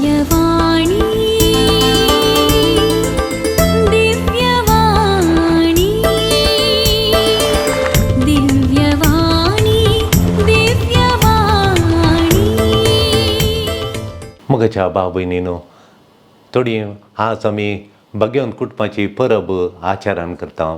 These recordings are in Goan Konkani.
दिव्यवाणी, दिव्यवाणी, दिव्यवाणी, दिव्यवाणी. मोगाच्या भाव भयणीनो, थोडी आज आमी बगेवन कुटुंबाची परब आचरण करता.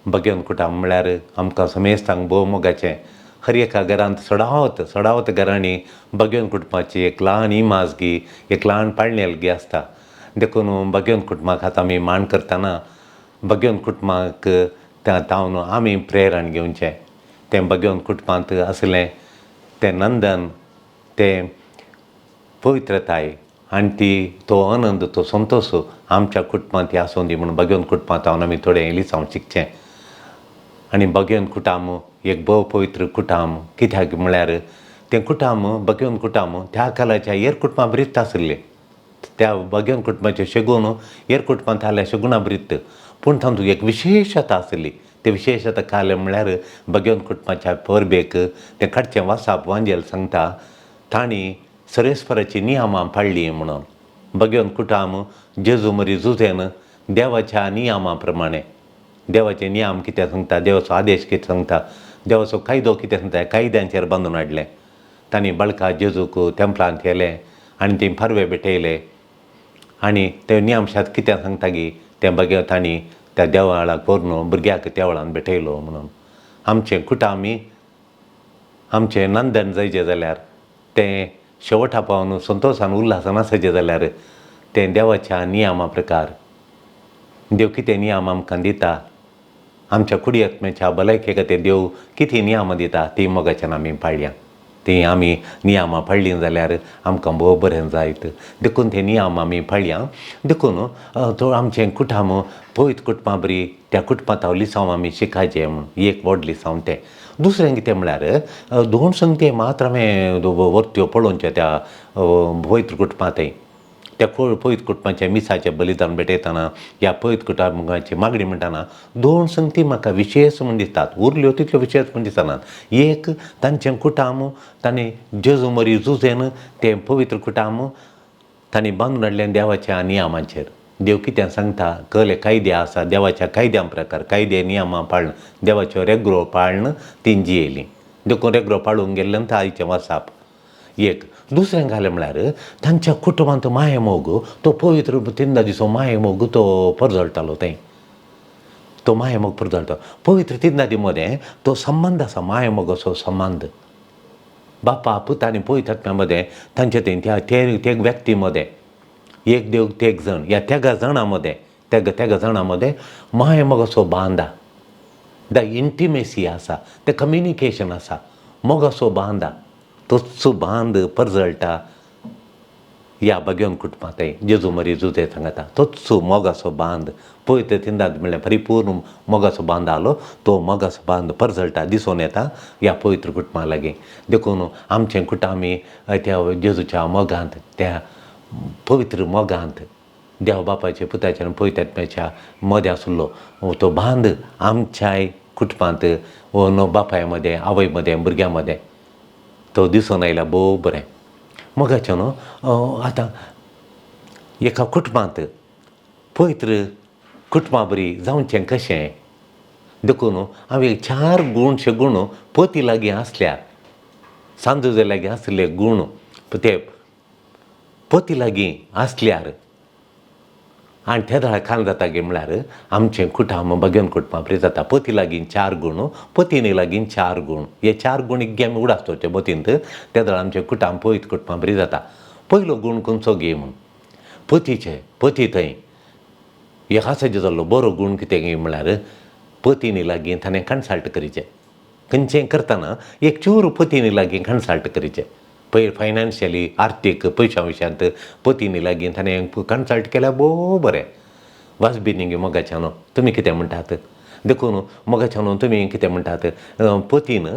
बगेवन कुटुंब म्हळ्यार आमकां समेस्तांक भोव मोगाचें. हर एका घरांत, सडावत सडावत घरांनी बगेवन कुटुंबाची एक ल्हान इमाजगी, एक ल्हान पाळणेलगी आसता. देखून बगेवन कुटुंबाक आतां आमी मान करतना बगेवन कुटुंबाक तावन आमी प्रेरण घेवचें. तें बगेवन कुटुंबांत आसलें तें नंदन, तें पवित्रताय आनी ती तो आनंद, तो संतोश आमच्या कुटुंबांत आसूं दी म्हूण बगेवन कुटुंबांत हांव आमी थोडें लिसांव शिकचें. आनी बगेवन कुटुंब एक भोव पवित्र कुटुंब. कित्याक म्हळ्यार तें कुटुंब, बगेवन कुटुंब त्या काळाच्या हेर कुटुंबां ब्रीत आशिल्लें. त्या बगेवन कुटुंबाचें शेगून हेर कुटुंबांत आसल्या शेगुणा ब्रीत, पूण तातूंत एक विशेशता आशिल्ली. तें विशेशता कालें म्हळ्यार बगेवन कुटुंबाच्या परबेक तें काडचें वासाप वांजेल सांगता, तांणी सरेस्वराची नियमां पाळ्ळीं म्हणून. बगेवन कुटुंब जेजू मरी जुजेन देवाच्या नियमा प्रमाणे, देवाचे नियम कितें सांगता, देवाचो आदेश कितें सांगता, देवाचो कायदो कितें सांगता, कायद्यांचेर बांदून हाडलें. तांणी बाळका जेजूक तेंपलांत व्हेलें आनी थंय पारवे भेटयले आनी ते नियमशात कितें सांगता गी तें बगे तांणी त्या देवळाक व्हरून भुरग्याक देवळान भेटयलो म्हणून. आमचें कुटामी आमचें नंदन जायचें जाल्यार, तें शेवटा पावन संतोशान उल्हासान आसाचें जाल्यार तें देवाच्या नियमा प्रकार, देव कितें नियम आमकां दिता, आमच्या कुडी आत्म्याच्या भलायके खातीर देव कितें नियमां दिता, ती मोगाच्यान आमी पाळया. तीं आमी नियमां पाळ्ळीं जाल्यार आमकां भोव बरें जायत. देखून ते नियम आमी पाळया. देखून तो आमचें कुटुंब पवित्र कुटुंबा बरी, त्या कुटुंबांत हांव लिसांव आमी शिकायचें म्हूण एक व्हड लिसांव तें. दुसरें कितें म्हळ्यार दोन संगते मात्र हांवें व्हरत्यो पळोवच्यो त्या पवित्र कुटुंबांतय. त्या पवित्र कुटुंबाच्या मिसाचें बलिदान भेटयतना ह्या पवित्र कुटुंबाची मागणी म्हणटना दोन संगती म्हाका विशेश म्हूण दिसतात, उरल्यो तितल्यो विशेश म्हूण दिसनात. एक, तांचें कुटुंब तांणी जेजू मरी जुजेन तें पवित्र कुटुंब तांणी बांदून हाडलें देवाच्या नियमाचेर. देव कितें सांगता, कहले कायदे आसा, देवाच्या कायद्यां प्रकार, कायदे नियमां पाळून, देवाच्यो रेगरो पाळून तीं जियेलीं. देखून रेगरो पाळूंक गेल्ल्यान आयचें वासाप. एक दुसरें घालें म्हळ्यार तांच्या कुटुंबांत मायेमोग, तो पवित्र तिंदादीचो मायेमोग तो परजळटालो. थंय तो मायेमोग परजळटा पवित्र तिंदादी मदें. तो संबंद आसा, मायेमोगाचो संबंद बापा, पुता आनी पवित्र आत्म्या मदें, तांचे थंय त्या ते व्यक्ती मदें, एक देव तेग जण, ह्या तेगा जाणां मदें, तेग तेगा जाणां मदें मायेमोगाचो बांदा, the intimacy आसा, तें कम्युनिकेशन आसा, मोगाचो बांदा. तोच बांद परजळटा ह्या बगेवन कुटुंबांतय. जेजू मरी जुजे सांगता तोच मोगाचो बांद, पवित्र तिंदांत म्हणल्यार परिपूर्ण मोगाचो बांद आलो, तो मोगाचो बांद परजळटा, दिसून येता ह्या पवित्र कुटुंबा लागीं. देखून आमचें कुटुंब आमी त्या जेजूच्या मोगांत, त्या पवित्र मोगांत, देव बापाच्या, पुताच्या आनी पवित्र आत्म्याच्या मदें आशिल्लो तो बांद आमच्याय कुटुंबांत वो न्हू बापाय मदें, आवय मदें, भुरग्यां मदें तो दिसून आयला. भोव बरें मोगाचें न्हू. आतां एका कुटुंबांत पवित्र कुटुंबा बरी जावचें कशें? देखून हांवें चार गूण शेगूण पोती लागीं आसल्यार, सांजू लागीं आसले गूण ते पोती लागीं आसल्यार आनी ते वेळार काल जाता गे म्हळ्यार आमचें कुटुंब बगेवन कुटुंबा बरी जाता. पोती लागीं चार गूण, पोतीनी लागीं चार गूण, हे चार गूण इग्गे आमी उडास दवरचे बोतींत, ते वेळार आमचें कुटुंब पवित्र कुटुंबा बरी जाता. पयलो गूण खंयचो गे म्हूण पोतीचे, पोती थंय एक आसाचे जाल्लो बरो गूण कितें गे म्हळ्यार पोतीनी लागीं ताणें कन्सल्ट करीचें. खंयचें करतना एक चूर पोतीनी लागीं कन्सल्ट करीचें. पयर फायनान्शियली, आर्थीक पयशां विशयांत पोतीनी लागीं ताणें कन्सल्ट केल्यार भोव बरें. वाजबी न्ही गे मोगाच्यानो, तुमी कितें म्हणटात? देखून मोगाच्यानो, तुमी कितें म्हणटात? पोतीन,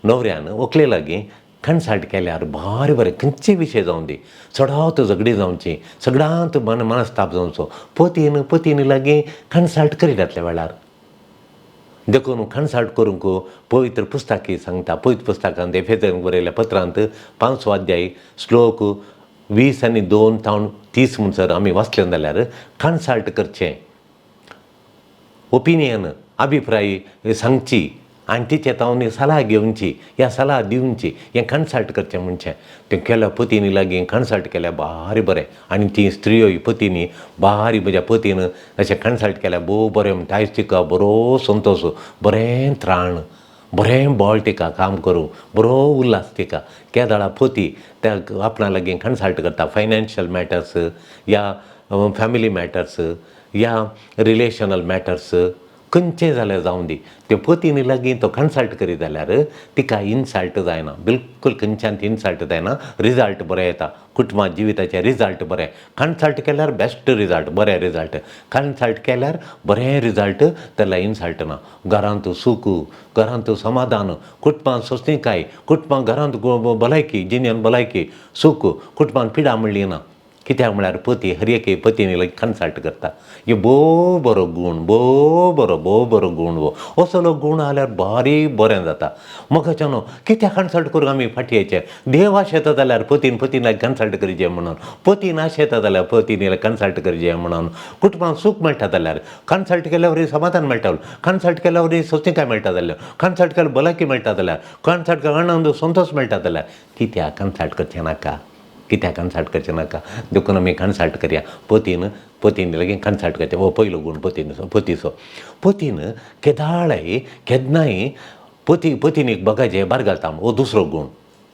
न्हवऱ्यान व्हंकले लागीं कन्सल्ट केल्यार भारी बरें. खंयचे विशय जावं दी, चडावत झगडीं जावची, सगळ्यांत मन मनस्ताप जावचो, पोतीन पोतीन लागीं कन्सल्ट करिनातल्या वेळार. देखून कन्सल्ट करूंक पवित्र पुस्तकी सांगता. पवित्र पुस्तकांत एफेजन बरयल्या पत्रांत 5वो अध्याय श्लोक 20 आनी 2 तावन 30 म्हणसर आमी वाचलें जाल्यार कन्सल्ट करचें, ओपिनियन अभिप्राय सांगची आनी तिचे तावन सलाह घेवची या सलाह दिवची, हें कन्सल्ट करचें म्हणचें. तें केल्या पतीनी लागीं कन्सल्ट केल्यार भारी बरें. आनी ती स्त्रियोय पतीनी भारी म्हज्या पतीन अशें कन्सल्ट केल्यार भोव बरें म्हणटा. आयज तिका बरो संतोश, बरें त्राण, बरें बळ तिका काम करूं, बरो उल्हास तिका. केदळा पती त्या आपणा लागीं कन्सल्ट करता फायनान्शियल मॅटर्स या फॅमिली मॅटर्स या रिलेशनल मॅटर्स, खंयचें जाल्यार जावं दी, ते पतीनी लागीं तो कन्सल्ट करीत जाल्यार तिका इन्सल्ट जायना, बिलकूल खंयच्यान इन्सल्ट जायना, रिजल्ट बरें येता, कुटुंबा जिविताचें रिजल्ट बरें. कन्सल्ट केल्यार बेस्ट रिजल्ट, बरें रिजल्ट. कन्सल्ट केल्यार बरें रिजल्ट, तेन्ना इन्सल्ट ना. घरांत सूख, घरांत समाधान, कुटुंबांत सोंसणीकाय, कुटुंबां घरांत भलायकी, जिन्यान भलायकी, सूख, कुटुंबांत पिडा म्हणली ना. कित्याक म्हळ्यार पती हर एके पतीनी लागीं कन्सल्ट करता. हे भोव बरो गूण, भोव बरो, भोव बरो गूण. हो असलो गूण आल्यार भारी बरें जाता. म्हाका न्हू कित्याक कन्सल्ट करूंक आमी फाटीं येचें? देव आशेता जाल्यार पतीन पतीन लागीं कन्सल्ट करीजे म्हणून, पतीन आशेता जाल्यार पतीन लागीं कन्सल्ट करीजे म्हणून. कुटुंबांत सूख मेळटा जाल्यार कन्सल्ट केल्या वरी समाधान मेळटा, कन्सल्ट केल्या वरी सोंसणीकाय मेळटा जाल्यार, कन्सल्ट केल्यार भलायकी मेळटा जाल्यार, कन्सल्ट केल्यार आनंद संतोश मेळटा जाल्यार कित्याक कन्सल्ट करचें नाका? कित्याक कन्सल्ट करचें नाका? देखून आमी कन्सल्ट करया. पतीन पतीन लागीं कन्सल्ट करचें, हो पयलो गूण पतीन पतीचो. पतीन केदाळाय केन्नाय पती पतीनीक बगाजे भार घालता, हो दुसरो गूण.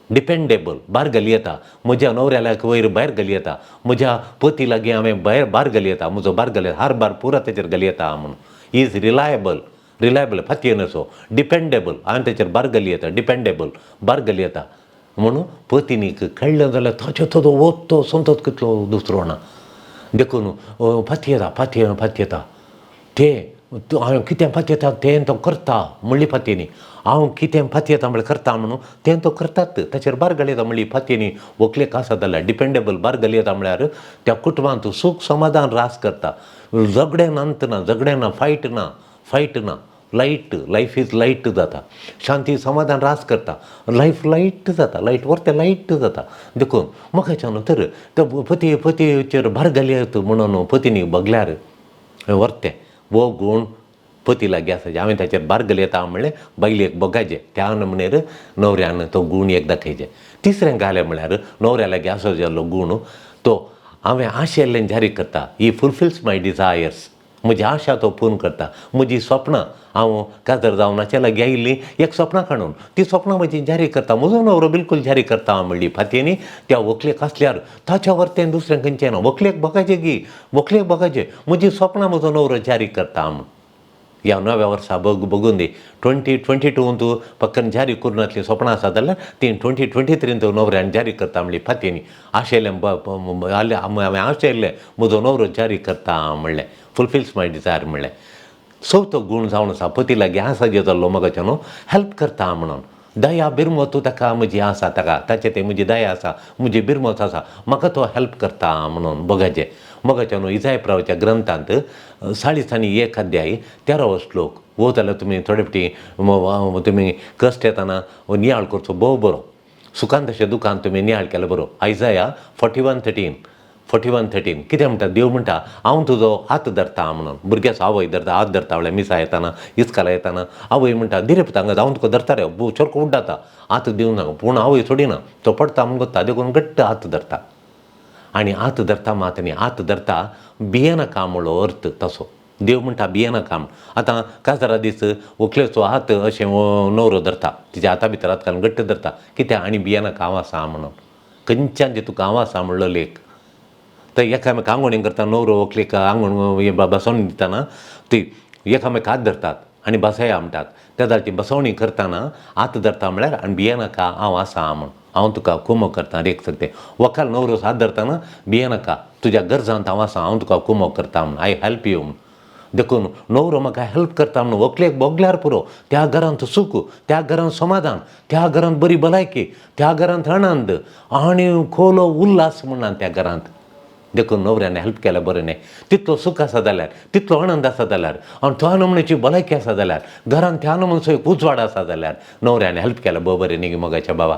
डिपेंडेबल, भार घाली येता. म्हज्या न्हवऱ्याक वयर भायर घाली येता, म्हज्या पती लागीं हांवें भायर भार घाली येता, म्हजो भार घाली हार भार पुरा ताचेर घाली येता म्हणून. Is reliable, reliable फातयेन असो डिपेंडेबल, हांवें ताचेर भार घाली येता, डिपेंडेबल भार घाली येता म्हणून पतीनीक कळ्ळें जाल्यार ताचो तो वत संतोष कितलो दुसरो ना. देखून फातयेता फातये फातयेता तें हांवें कितें फातयेता तें तो करता म्हणली फातयेनी. हांव कितें फातयेता म्हळ्यार करता म्हणून तें तो करतात, ताचेर भार घालयता म्हणली फातयेनी. व्हंकलेक आसा जाल्यार डिपेंडेबल भार घालयता म्हळ्यार त्या कुटुंबांत सूख समाधान रास करता. झगडें अंत ना, झगडें ना, फायट ना, फायट ना, लायट, लायफ is light जाता. शांती समाधान रास करता, लायफ लायट जाता, लायट वरतें लायट जाता. देखून म्हाका न्हू तर ते पती पतीचेर भार घालयत म्हणून पतीनी बगल्यार वरतें हो गूण पती लागीं आसा. हांवें ताचेर भार घालयता म्हणलें बायलेक बगायचें, त्या नमनेर न्हवऱ्यान तो गूण एक दाखयचें. तिसरें घालें म्हळ्यार न्हवऱ्या लागीं आसो जाल्लो गूण तो हांवें आशिल्लें जारी करता. ही फुलफिल्स माय डिजायर्स, म्हजी आशा तो पूर्ण करता. म्हजी स्वप्नां, हांव काजार जावन हाच्या लागीं आयिल्लीं एक स्वप्नां काडून, ती स्वप्नां म्हजी जारी करता. म्हजो न्हवरो बिलकूल जारी करता म्हणली फातयेनी त्या व्हंकलेक आसल्यार ताच्या वरतें दुसरें खंयचें ना. व्हंकलेक बगायचें गी, व्हंकलेक बगायचें म्हजी स्वप्नां म्हजो न्हवरो जारी करता म्हूण. ह्या नव्या वर्सा बग बगून दी 2022 पक्कन जारी करून नासलीं स्वप्नां आसा जाल्यार ती 2023 न्हवऱ्यान जारी करता म्हणली फातयेनी. आशिल्लें हांवें आशिल्लें म्हजो न्हवरो जारी करता म्हणलें, फुलफिल्स माय डिजायर म्हणलें. चवथो गूण जावन आसा पती लागीं आसा जे जाल्लो मगाचें न्हू हेल्प करता म्हणून. दया बिरमत ताका म्हजी आसा, ताका ताचे ते म्हजी दया आसा, म्हजी बिरमत आसा, म्हाका तो हेल्प करता म्हणून बगाचें. मगाचें न्हू इजाय प्रावच्या ग्रंथांत 41 अध्याय 13वो श्लोक वो जाल्यार तुमी थोडे फावटी तुमी कश्ट येताना नियाळ करचो भोव बरो. सुखान तशें दुखान तुमी नियाळ केलो बरो. आयजाया 41:13, 41:13 कितें म्हणटा? देव म्हणटा हांव तुजो हात धरता म्हणून. भुरग्याचो आवय धरता, हात धरता म्हणल्यार मिसा येताना इस्काला येताना आवय म्हणटा धीरे पुता हांगा हांव तुका धरता रे, चोरको उड्डाता हात दिवं नाका. पूण आवय सोडिना, तो पडटा म्हूण कोत्ता, देखून घट्ट हात धरता. आनी हात धरता मात न्ही, हात धरता भियेनाका म्हणलो अर्थ तसो. देव म्हणटा भियेनाका. आतां काजारा दीस व्हंकलेचो हात अशें न्हवरो धरता, तिच्या हाता भितर हात घालून घट्ट धरता. कित्याक? आनी भियेनाका हांव आसा म्हणून. खंयच्यान जे तुका हांव आसा म्हणलो लेख. तर एकामेका आंगवणी करता न्हवरो व्हंकलेक आंगवण बसवणी दितना ती एकामेका हात धरतात आनी बसया म्हणटात. तेन्ना ती बसवणी करतना हात धरता म्हळ्यार आनी भियेनाका हांव आसा म्हूण, हांव तुका कुमक करता रेख सकते. व्हंकल न्हवरो हात धरतना भियेनाका, तुज्या गरजांत हांव आसा, हांव तुका कुमक करता म्हूण, I help you म्हूण. देखून न्हवरो म्हाका हेल्प करता म्हणून व्हंकलेक भोगल्यार पुरो, त्या घरांत सूख, त्या घरांत समाधान, त्या घरांत बरी भलायकी, त्या घरांत आनंद आनी खोलो उल्हास म्हणना त्या घरांत. देखून न्हवऱ्यान हेल्प केल्यार बरें न्ही. तितलो सूख आसा जाल्यार, तितलो आनंद आसा जाल्यार आनी त्या नमण्याची भलायकी आसा जाल्यार, घरांत त्या नमनचो एक उजवाड आसा जाल्यार न्हवऱ्यान हेल्प केल्यार भोव बरें न्ही मोगाच्या बाबा.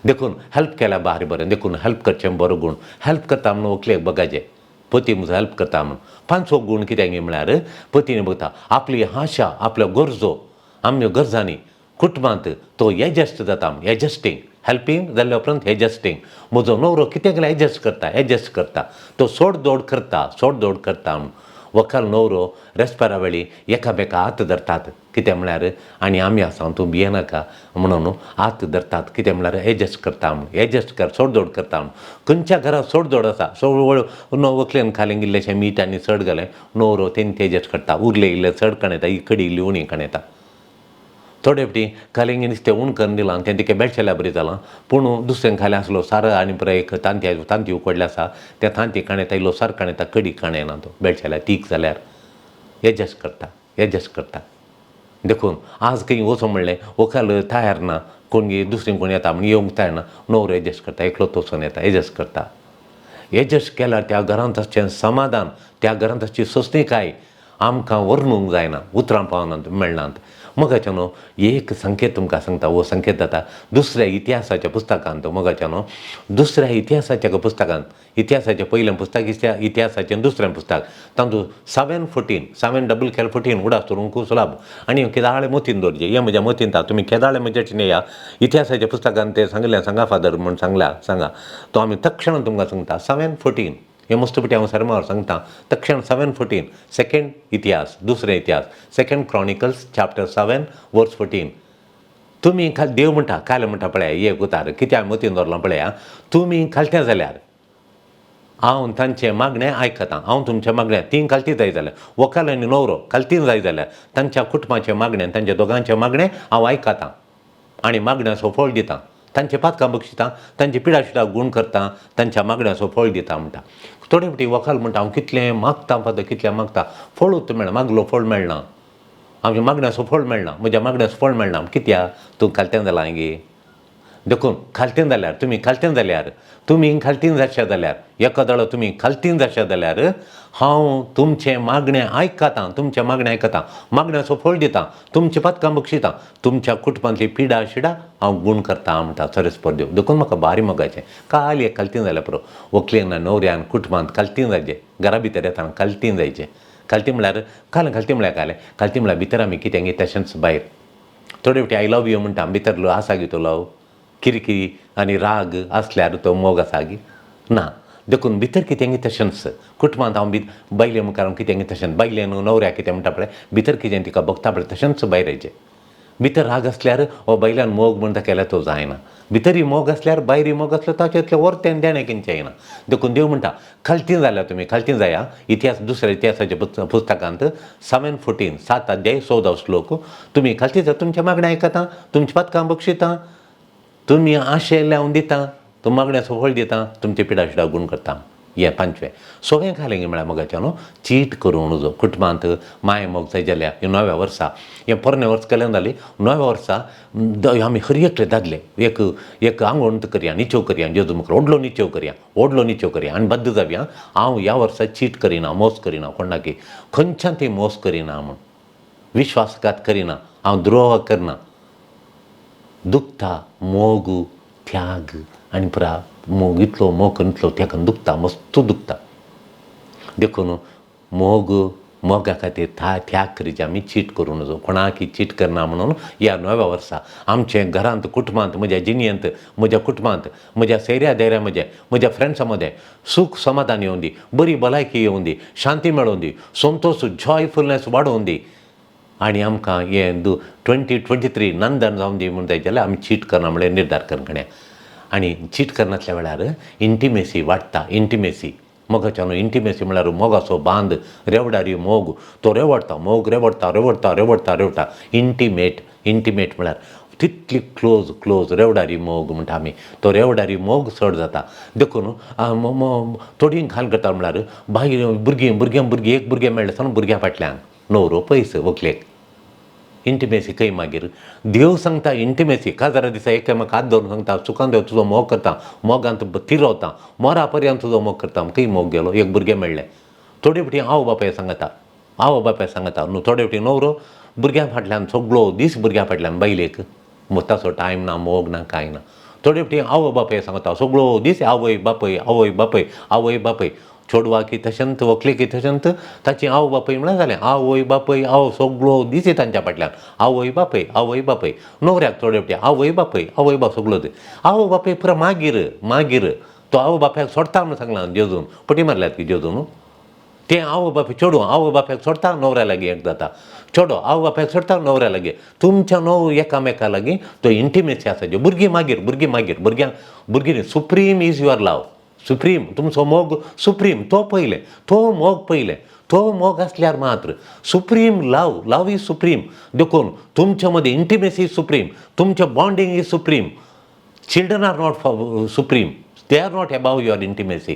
देखून हेल्प केल्यार भारी बरें. देखून हेल्प करचें बरो गूण. हेल्प करता म्हणून व्हंकलेक बगाजे पती म्हजो हेल्प करता म्हणून. पांचवो गूण कितें गे म्हळ्यार पतीन बगता आपली आशा, आपल्यो गरजो, आमच्यो गरजांनी कुटुंबांत तो एडजस्ट जाता. एडजस्टींग, हेल्पींग जाल्या उपरांत एडजस्टींग. म्हजो न्हवरो कितें केल्यार एडजस्ट करता, एडजस्ट करता, तो सोडदोड करता, सोडदोड करता म्हूण. व्हंकल न्हवरो रेस्पेरा वेळी एकामेका हात धरतात कितें म्हळ्यार आनी आमी आसा तूं भियेनाका म्हणून हात धरतात. कितें म्हळ्यार एडजस्ट करता म्हूण, एडजस्ट कर, सोडदोड करता म्हूण. खंयच्या घरांत सोडदोड आसा, व्हंकलेन खालें इल्लेशें मीठ आनी चड घालें, न्हवरो तेणी तें एडजस्ट करता. उरलें इल्लें चड काणयता, ही कडी इल्ली उणी काणयता. थोडे फावटी खालें नुस्तें उण करून दिलां तें तिका बेळशेल्या बरी जालां, पूण दुसरें खालें आसलो सार आनी पुराय एक तांती तांती उकडलें आसा तें तांती काणयता, इल्लो सार काणयता, कडी काणयना तो बेळशेल्या तीख जाल्यार. एडजस्ट करता, एडजस्ट करता. देखून आज खंय वचो म्हणलें व्हंकल तयार ना, कोण दुसरें कोण येता म्हण येवंक तयार ना, न्हवरो एडजस्ट करता, एकलोच वचोन येता, एडजस्ट करता. एडजस्ट केल्यार त्या घरांत आसचें समाधान, त्या घरांत आसची सोंसणीकाय आमकां वर्णूंक जायना, उतरां पावनात, मेळनात. मोगाच्यानो एक संकेत तुमकां सांगता, हो संकेत जाता दुसऱ्या इतिहासाच्या पुस्तकांत. मोगाच्यानो दुसऱ्या इतिहासाच्या पुस्तकांत, इतिहासाचें पयलें पुस्तक, इतिहासाचें दुसरें पुस्तक, तातूंत 7:14, 7 डबल केल 14 उडास करूंक सुलाब. आनी केदाळे मोतीन दवरचें, हें म्हज्या मोतीन तुमी केदाळे म्हज्या येया. इतिहासाच्या पुस्तकांत तें सांगलें, सांगा फादर म्हूण सांगल्या, सांगा तो आमी तक्षण तुमकां सांगता. 7:14 हें मस्त पटी हांव सरमार सांगता. तक्षण 7:14, सेकेंड इतिहास, दुसरें इतिहास, सेकेंड क्रॉनिकल्स चॅप्टर 7 वर्स 14. तुमी खाल देव म्हणटा, काल म्हणटा पळया एक उतार कित्याक मतीन दवरलां पळया. तुमी खालतें जाल्यार हांव तांचें मागणें आयकतां, हांव तुमचें मागणें. तीं खालती जाय जाल्यार, व्हंकल आनी न्हवरो खालती जाय जाल्यार तांच्या कुटुंबाचें मागणें, तांच्या दोगांचें मागणें हांव आयकतां आनी मागण्याचो फळ दितां. तांचे पातकां बक्षितां, तांची पिडा गूण करता, तांच्या मागण्याचो फळ दिता म्हणटा. थोडे फावटी व्हंकल म्हणटा हांव कितलें मागता फादर, कितलें मागता, फळूच मेळना, मागलो फळ मेळना, आमच्या मागण्याचो फळ मेळना, म्हज्या मागण्याचो फळ मेळना. कित्याक तूं खालतें जालां गे? देखून खालतें जाल्यार, तुमी खालतें जाल्यार, तुमी खालतीन जाशा जाल्यार, एकादो तुमी खालतीन जाशा जाल्यार हांव तुमचें मागणें आयकतां, तुमचें मागणें आयकतां, मागण्याचो फळ दितां, तुमचें पातकां बक्षितां, तुमच्या कुटुंबांतली पिडा शिडा हांव गूण करतां म्हणटा सरस्पत देव. देखून म्हाका भारी मोगाचें काल एक खालतीन जाल्यार पुरो. व्हंकलेन न्हवऱ्यान कुटुंबांत खालतीन जायचें, घरा भितर येतना खालतीन जायचें. खालती म्हळ्यार काल, खालती म्हळ्यार कालें, खालती म्हळ्यार भितर आमी कितें गे तशेंच भायर. थोडे फावटी I love you म्हणटा, भितर आसा गे तो लव, किरकिरी आनी राग आसल्यार तो मोग आसा गी ना. देखून भितर कितें गे तशेंच कुटुंबांत हांव बायले मुखार हांव कितें गे तशेंच, बायले न्हू न्हवऱ्याक कितें म्हणटा पळय, भितर कितें तिका भोगता पळय तशेंच भायर येयचें. भितर राग आसल्यार हो बायल्यान मोग म्हणटा केल्यार तो जायना. भितरय मोग आसल्यार भायरय मोग आसल्यार ताचें वर्तें देणें कितें येना. देखून देव म्हणटा खालती जाल्यार तुमी खालती जाया. इतिहास दुसऱ्या इतिहासाच्या पुस्तकांत 7:14, 7 अध्याय 14 श्लोक. तुमी खालती जाता, तुमचें मागणें आयकता, तुमचीं पातकां बक्षिता, तुमी आशेल्लें हांव दितां, तूं मागण्याचो फळ दिता, तुमचे पिडा शिडा गूण करता. हें पांचवें. सगळें खालें म्हळ्यार मोगाचें न्हू चीट करूं नजो. कुटुंबांत माय मोग जाय जाल्यार ह्या नव्या वर्सा, हें पोरणें वर्स केलें जालें, नव्या वर्सा आमी हर एकले दादले एक एक आंगवण करया, निचेव करया, जेजू मुखार व्हडलो निचेव करया, व्हडलो निचेव करया आनी बद्द जावया. हांव ह्या वर्सा चीट करिना, मोस करिना, कोणाकी खंयच्यान ती मोस करिना म्हूण, विश्वासघात करिना, हांव द्रोह करना. दुखता मोग, त्याग आनी पुरा मोग, इतलो मोग करून इतलो त्याग दुखता, मस्त दुखता. देखून मोग, मोगा खातीर त्याग करीचे, आमी चीट करूं नजो, कोणाकी चीट करना म्हणून ह्या नव्या वर्सा आमचे घरांत, कुटुंबांत, म्हज्या जिणेंत, म्हज्या कुटुंबांत, म्हज्या सैऱ्या धैर्या मदें, म्हज्या फ्रेंड्सां मदें सूख समाधान येवंदी, बरी भलायकी येवंदी, शांती मेळोवंदी, संतोश जॉयफुलनेस वाडोवंदी आनी आमकां हें 2023 नंदन जावन दी म्हूण जाय जाल्यार आमी चीट करना म्हळ्यार निर्धार करून कण्या. आनी चीट करनासल्या वेळार इंटिमेसी वाडटा. इंटिमेसी मोगाच्या न्हू, इंटिमेसी म्हळ्यार मोगाचो बांद, रेवडारी मोग, तो रेवडटा, मोग रेवडटा, रेवडटा, रेवडटा, रेवडटा. इंटिमेट, इंटिमेट म्हळ्यार तितली क्लोज, क्लोज रेवडारी मोग म्हणटा आमी, तो रेवडारी मोग चड जाता. देखून थोडीं घाल करता म्हळ्यार बायल भुरगीं, भुरग्यां भुरगीं, एक भुरगें मेळ्ळें आसतना भुरग्यां फाटल्यान न्हवरो पयस व्हंकलेक. इंटिमेसी खंय मागीर? देव सांगता इंटिमेसी. काजारा दिसा एकामेकाक हात धरून सांगता, सुखान देव तुजो मोग करता, मोगांत तिरवता, मोरा पर्यंत तुजो मोग करता. खंय मोग गेलो? एक भुरगें मेळ्ळें. थोडे फावटी आवय बापाय सांगता, आवय बापाय सांगता न्हू. थोडे फावटी न्हवरो भुरग्यां फाटल्यान सगळो दीस भुरग्यां फाटल्यान, बायलेक ताचो टायम ना, मोग ना, कांय ना. थोडे फावटी आवय बापूय सांगता सगळो दीस आवय बापूय आवय बापूय आवय बापूय चेडवाक तशेंच व्हंकलेक तशेंच ताची आवय बापूय म्हळ्यार जालें आवय बापूय आवय सगळो दीस तांच्या फाटल्यान आवय बापूय आवय बापूय. न्हवऱ्याक थोडे फावटी आवय बापूय आवय बापूय सगळो दीस आवय बापूय पुरो मागीर मागीर तो आवय बापायक सोडटा म्हूण सांगलां जेजून फटी मारल्यात की जेजून तें आवय बापूय चेडूं आवय बापायक सोडटा न्हवऱ्या लागीं एक जाता चेडो आवय बापायक सोडटा न्हवऱ्या लागीं तुमच्या न्हव एकामेका लागीं तो इंटिमेसी आसा ज्यो भुरगीं मागीर भुरगीं मागीर भुरग्यांक भुरगीं supreme is your love supreme तुमचो मोग सुप्रीम तो पयलें तो मोग पयलें तो मोग आसल्यार मात्र supreme love love is supreme. देखून तुमच्या मदीं इंटिमेसी is supreme, तुमचें bonding is supreme. Children are not supreme, they are not above your intimacy.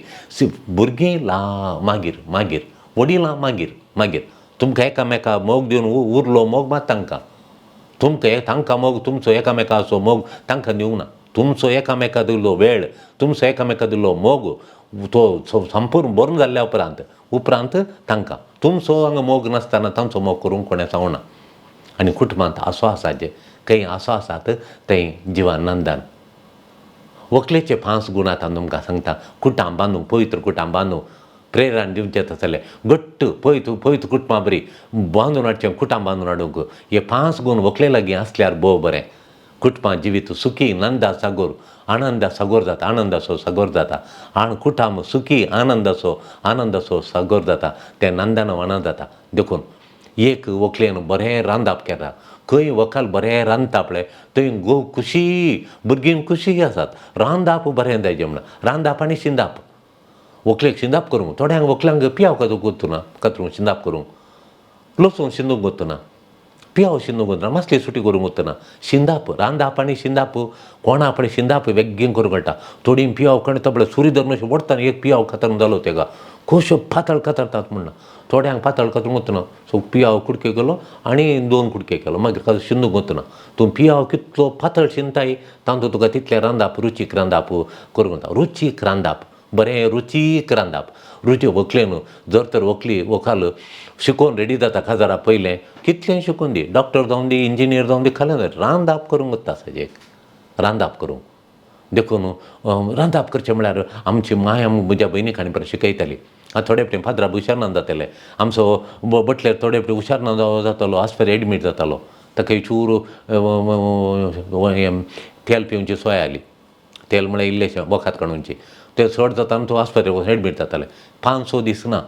भुरगीं ला मागीर मागीर वडिलां मागीर मागीर तुमकां एकामेका मोग दिवन उरलो मोग मात तांकां तुमकां तांकां मोग तुमचो एकामेकाचो मोग तांकां दिवंक ना. तुमचो एकामेका दिल्लो वेळ तुमचो एकामेका दिल्लो मोग तो संपूर्ण बरो जाल्ल्या उपरांत उपरांत तांकां तुमचो हांगा मोग नासतना तांचो मोग करूंक कोणें सांगना. आनी कुटुंबांत आसो आसा जे खंय आसो आसात थंय जिवानंदान व्हंकलेचे 5 गूण आतां तुमकां सांगता. कुटां बांदूंक पवित्र कुटां बांदूंक प्रेरण दिवचें तसलें घट्ट पवित्र पवित्र कुटुंबां बरी बांदून हाडचें कुटां बांदून हाडूंक हे 5 गूण व्हंकले लागीं आसल्यार भोव बरें. कुटुंबां जिवीत सुखी नंदा सागोर आनंदा सागोर जाता आनंदाचो सागोर जाता आनी कुटुंब सुखी आनंदाचो आनंदाचो सागोर जाता तें नंदन वना जाता. देखून एक व्हंकलेन बरें रांदप केलां खंय व्हंकल बरें रांदता पळय थंय घोव खुशी भुरगीं खुशी आसात. रांदप बरें जाय म्हण रांदप आनी शिंदप व्हंकलेक शिंदप करूंक थोड्यांक व्हंकल्यांक पियाव कातरूंक कातरूंक शिंदप करूंक लसूण शिंदूंक वतना पियाव शिंदूंक वतना मासली सुटी करूंक वतना शिंदप रांदप आनी शिंदप कोणा पळय शिंदप बेगीन करूंक कळटा. थोडीं पियाव काडटा पळय सुरी धरून अशें ओडटा एक पियाव कातरून जालो तेका कश्यो पातळ कातरतात म्हणना थोड्यांक पातळ कातरूंक वतना सो पियाव कुडके केलो आनी 2 कुडके केलो मागीर शिंदूंक वतना तूं पियाव कितलो पातळ शिंदताय तातूंत तुका तितलें रांदप रुचीक रांदप करूंक वता. रुचीक रांदप बरें रुचीक रांदप रुची व्हंकले न्हू जर तर व्हंकली व्हंकल शिकोवन रेडी जाता काजारा पयलें कितलें शिकून दी डॉक्टर जावन दी इंजिनियर जावन दी खालें रांदप करूंक वता सजेक रांदप करूंक. देखून रांदप करचें म्हळ्यार आमची माय म्हज्या भयणीक आनी बरें शिकयताली. आतां थोडे फावटी फादरा हुशार ना जाताले आमचो बटलेर थोडे फावटी हुशार ना जातालो आस्पेर एडमीट जातालो ताका चूर तेल पिवची सोय आली तेल म्हळ्यार इल्लेशें वखद काडूनची तें चड जाता तो आस्पत्रेक वचून एडमीट जातालें 5-6 दीस ना.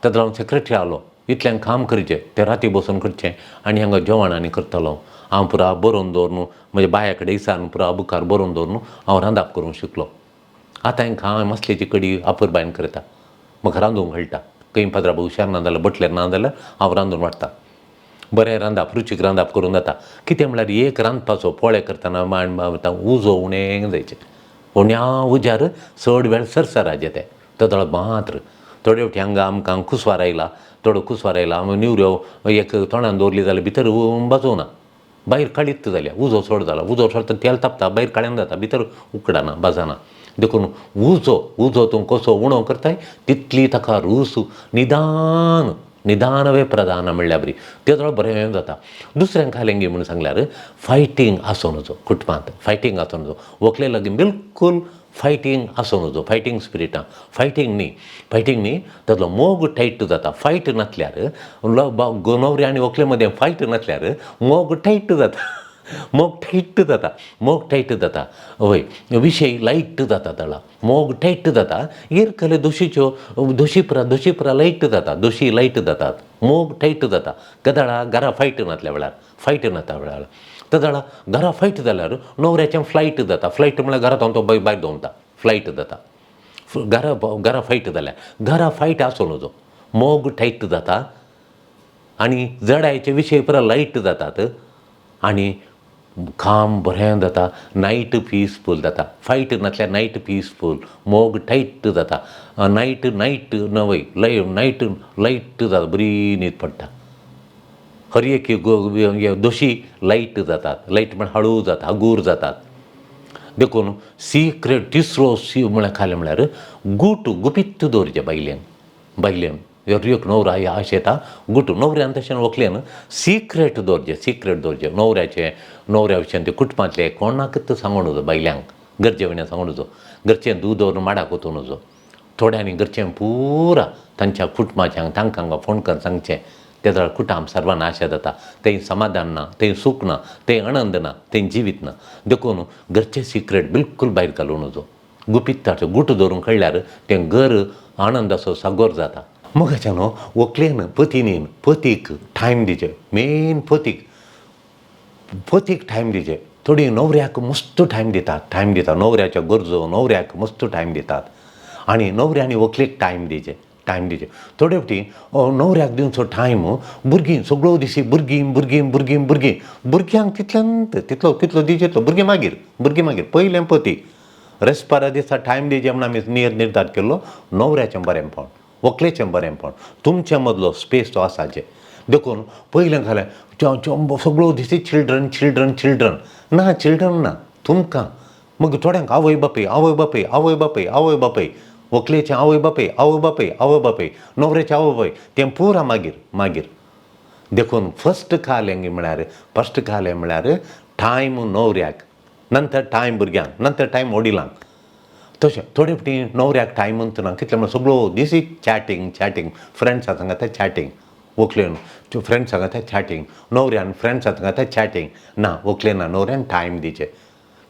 तेका लागून सेक्रेटरी आलो इतल्यान काम करचें तें राती बसून करचें आनी हांगा जेवण आनी करतालो हांव पुरा बरोवन दवरून म्हज्या बाया कडेन विचारून पुरा बुकार बरोवन दवरून हांव रांदप करूंक शिकलो. आतां हांकां हांव मसल्याची कडी अपुरबायन करता म्हाका रांदूंक कळटा. खंय पाद्रा हुशार ना जाल्यार बटलेर ना जाल्यार हांव रांदून वाडटा बरें रांदप रुचीक रांदप करूंक जाता. कितें म्हळ्यार एक रांदपाचो पोळे करतना मांड उजो उणें जायचें उण्या उज्यार चड वेळ सरसराचें तें तदळ मात्र थोडे फावटी हांगा आमकां कुसवार आयला थोडो कुसवार आयला आमी निवऱ्यो एक तोंडान दवरली जाल्यार भितर भाजोवना भायर काळीत जाल्या उजो चड जाला उजो चड तेल तापता भायर काळ्यान जाता भितर उकडना भाजना. देखून उजो उजो तूं कसो उणो करताय तितली ताका रूस निदान निदान वे प्रधान म्हणल्यार बरी तेजो बरें जाता. दुसऱ्यांक खालेंगी म्हणून सांगल्यार फायटींग आसूं नजो कुटुंबांत फायटींग आसूं नजो व्हंकले लागीं बिलकूल फायटींग आसूं नजो फायटींग स्पिरिटां फायटींग न्ही फायटींग न्ही तातलो मोग टायट जाता. फायट नासल्यार न्हवरे आनी व्हंकले मदें फायट नासल्यार मोग टायट जाता मोग टायट जाता मोग टायट जाता हय विशय लायट जाता तळा मोग टायट जाता एरकले दोशीच्यो दोशी पुरा दोशी पुरा लायट जाता दोशी लायट जातात मोग टायट जाता. गदाळा घरा फायट नासल्या वेळार फायट नासल्या वेळार तदळा घरा फायट जाल्यार न्हवऱ्याचें फ्लायट जाता. फ्लायट म्हळ्यार घरांत तो भायर दवरता फ्लायट जाता घरा घरा फायट जाल्यार घरा फायट आसूं नजो मोग टायट जाता आनी जडायचे विशय पुरा लायट जातात आनी काम बरें जाता नायट पिसफूल जाता. फायट नासल्यार नायट पिसफूल मोग टायट जाता नायट नायट नवय लय नायट लायट जाता बरी न्हीद पडटा. हर एक दोशी लायट जातात लायट म्हळ्यार हळू जाता हगूर जातात. देखून सिक्रेट तिसरो सी म्हळ्यार खालें म्हळ्यार गूट गुपीत दवरचें बायलेन बायलेन एक न्हवरो आश येता गुटू न्हवऱ्यान तशें व्हंकलेन सिक्रेट दवरचें सिक्रेट दवरचें न्हवऱ्याचें न्हवऱ्या विशयान ते कुटुंबांतले कोणाकच सांगूं नजो बायल्यांक. गरजे विणें सांगू नजो. घरचें दूद दवरून माडाक वचूं नजो. थोड्यांनी घरचें पुरा तांच्या कुटुंबाच्यांक तांकां हांगा फोन करून सांगचें. ते जाल्यार कुटुंब सर्वनाश जाता. थंय समाधान ना, थंय सूख ना, थंय आनंद ना, थंय जिवीत ना. देखून घरचें सिक्रेट बिलकूल भायर घालूं नजो. गुपीत गुट दवरूंक कळ्ळ्यार तें घर आनंदाचो सागोर जाता. मोगाच्या न्हू व्हंकलेन पतीनीन पतीक टायम दिवचें. मेन पतीक पतीक टायम दिवचें. थोडीं न्हवऱ्याक मस्त टायम दितात, टायम दितात न्हवऱ्याच्यो गरजो न्हवऱ्याक मस्त टायम दितात आनी न्हवऱ्यांनी व्हंकलेक टायम दिवचें, टायम दिवचें. थोडे फावटी न्हवऱ्याक दिवचो टायम भुरगीं सगळो दिसी भुरगीं भुरगीं भुरगीं भुरगीं भुरग्यांक तितल्यान तितलो कितलो दिवचें तितलो भुरगीं मागीर भुरगीं मागीर पयलें पती रेस्पारा दिसा टायम दिवचें म्हूण आमी निर्धार केल्लो. न्हवऱ्याचें बरेंपण व्हंकलेचें बरेंपण तुमचे मदलो स्पेस तो आसा जें. देखून पयलें घालें सगळो दिसी चिल्ड्रन चिल्ड्रन चिल्ड्रन ना, चिल्ड्रन ना तुमकां. मागीर थोड्यांक आवय बापूय आवय बापूय आवय बापूय आवय बापूय व्हंकलेचें आवय बापूय आवय बापूय आवय बापूय न्हवऱ्याचें आवय बापूय तें पुरा मागीर मागीर. देखून फर्स्ट कालें म्हळ्यार फर्स्ट कालें म्हळ्यार टायम न्हवऱ्याक, नंतर टायम भुरग्यांक, नंतर टायम वडिलांक. तशें थोडे फावटी न्हवऱ्याक टायम ना कितलें म्हणल्यार सगळो दिसी चॅटींग चॅटींग फ्रेंड्सां सांगाता चॅटींग, व्हंकलेन फ्रेंड्सां सांगाता चॅटींग, न्हवऱ्यान फ्रेंड्सां सांगाता चॅटींग ना. व्हंकलेन ना न्हवऱ्यान टायम दिवचें.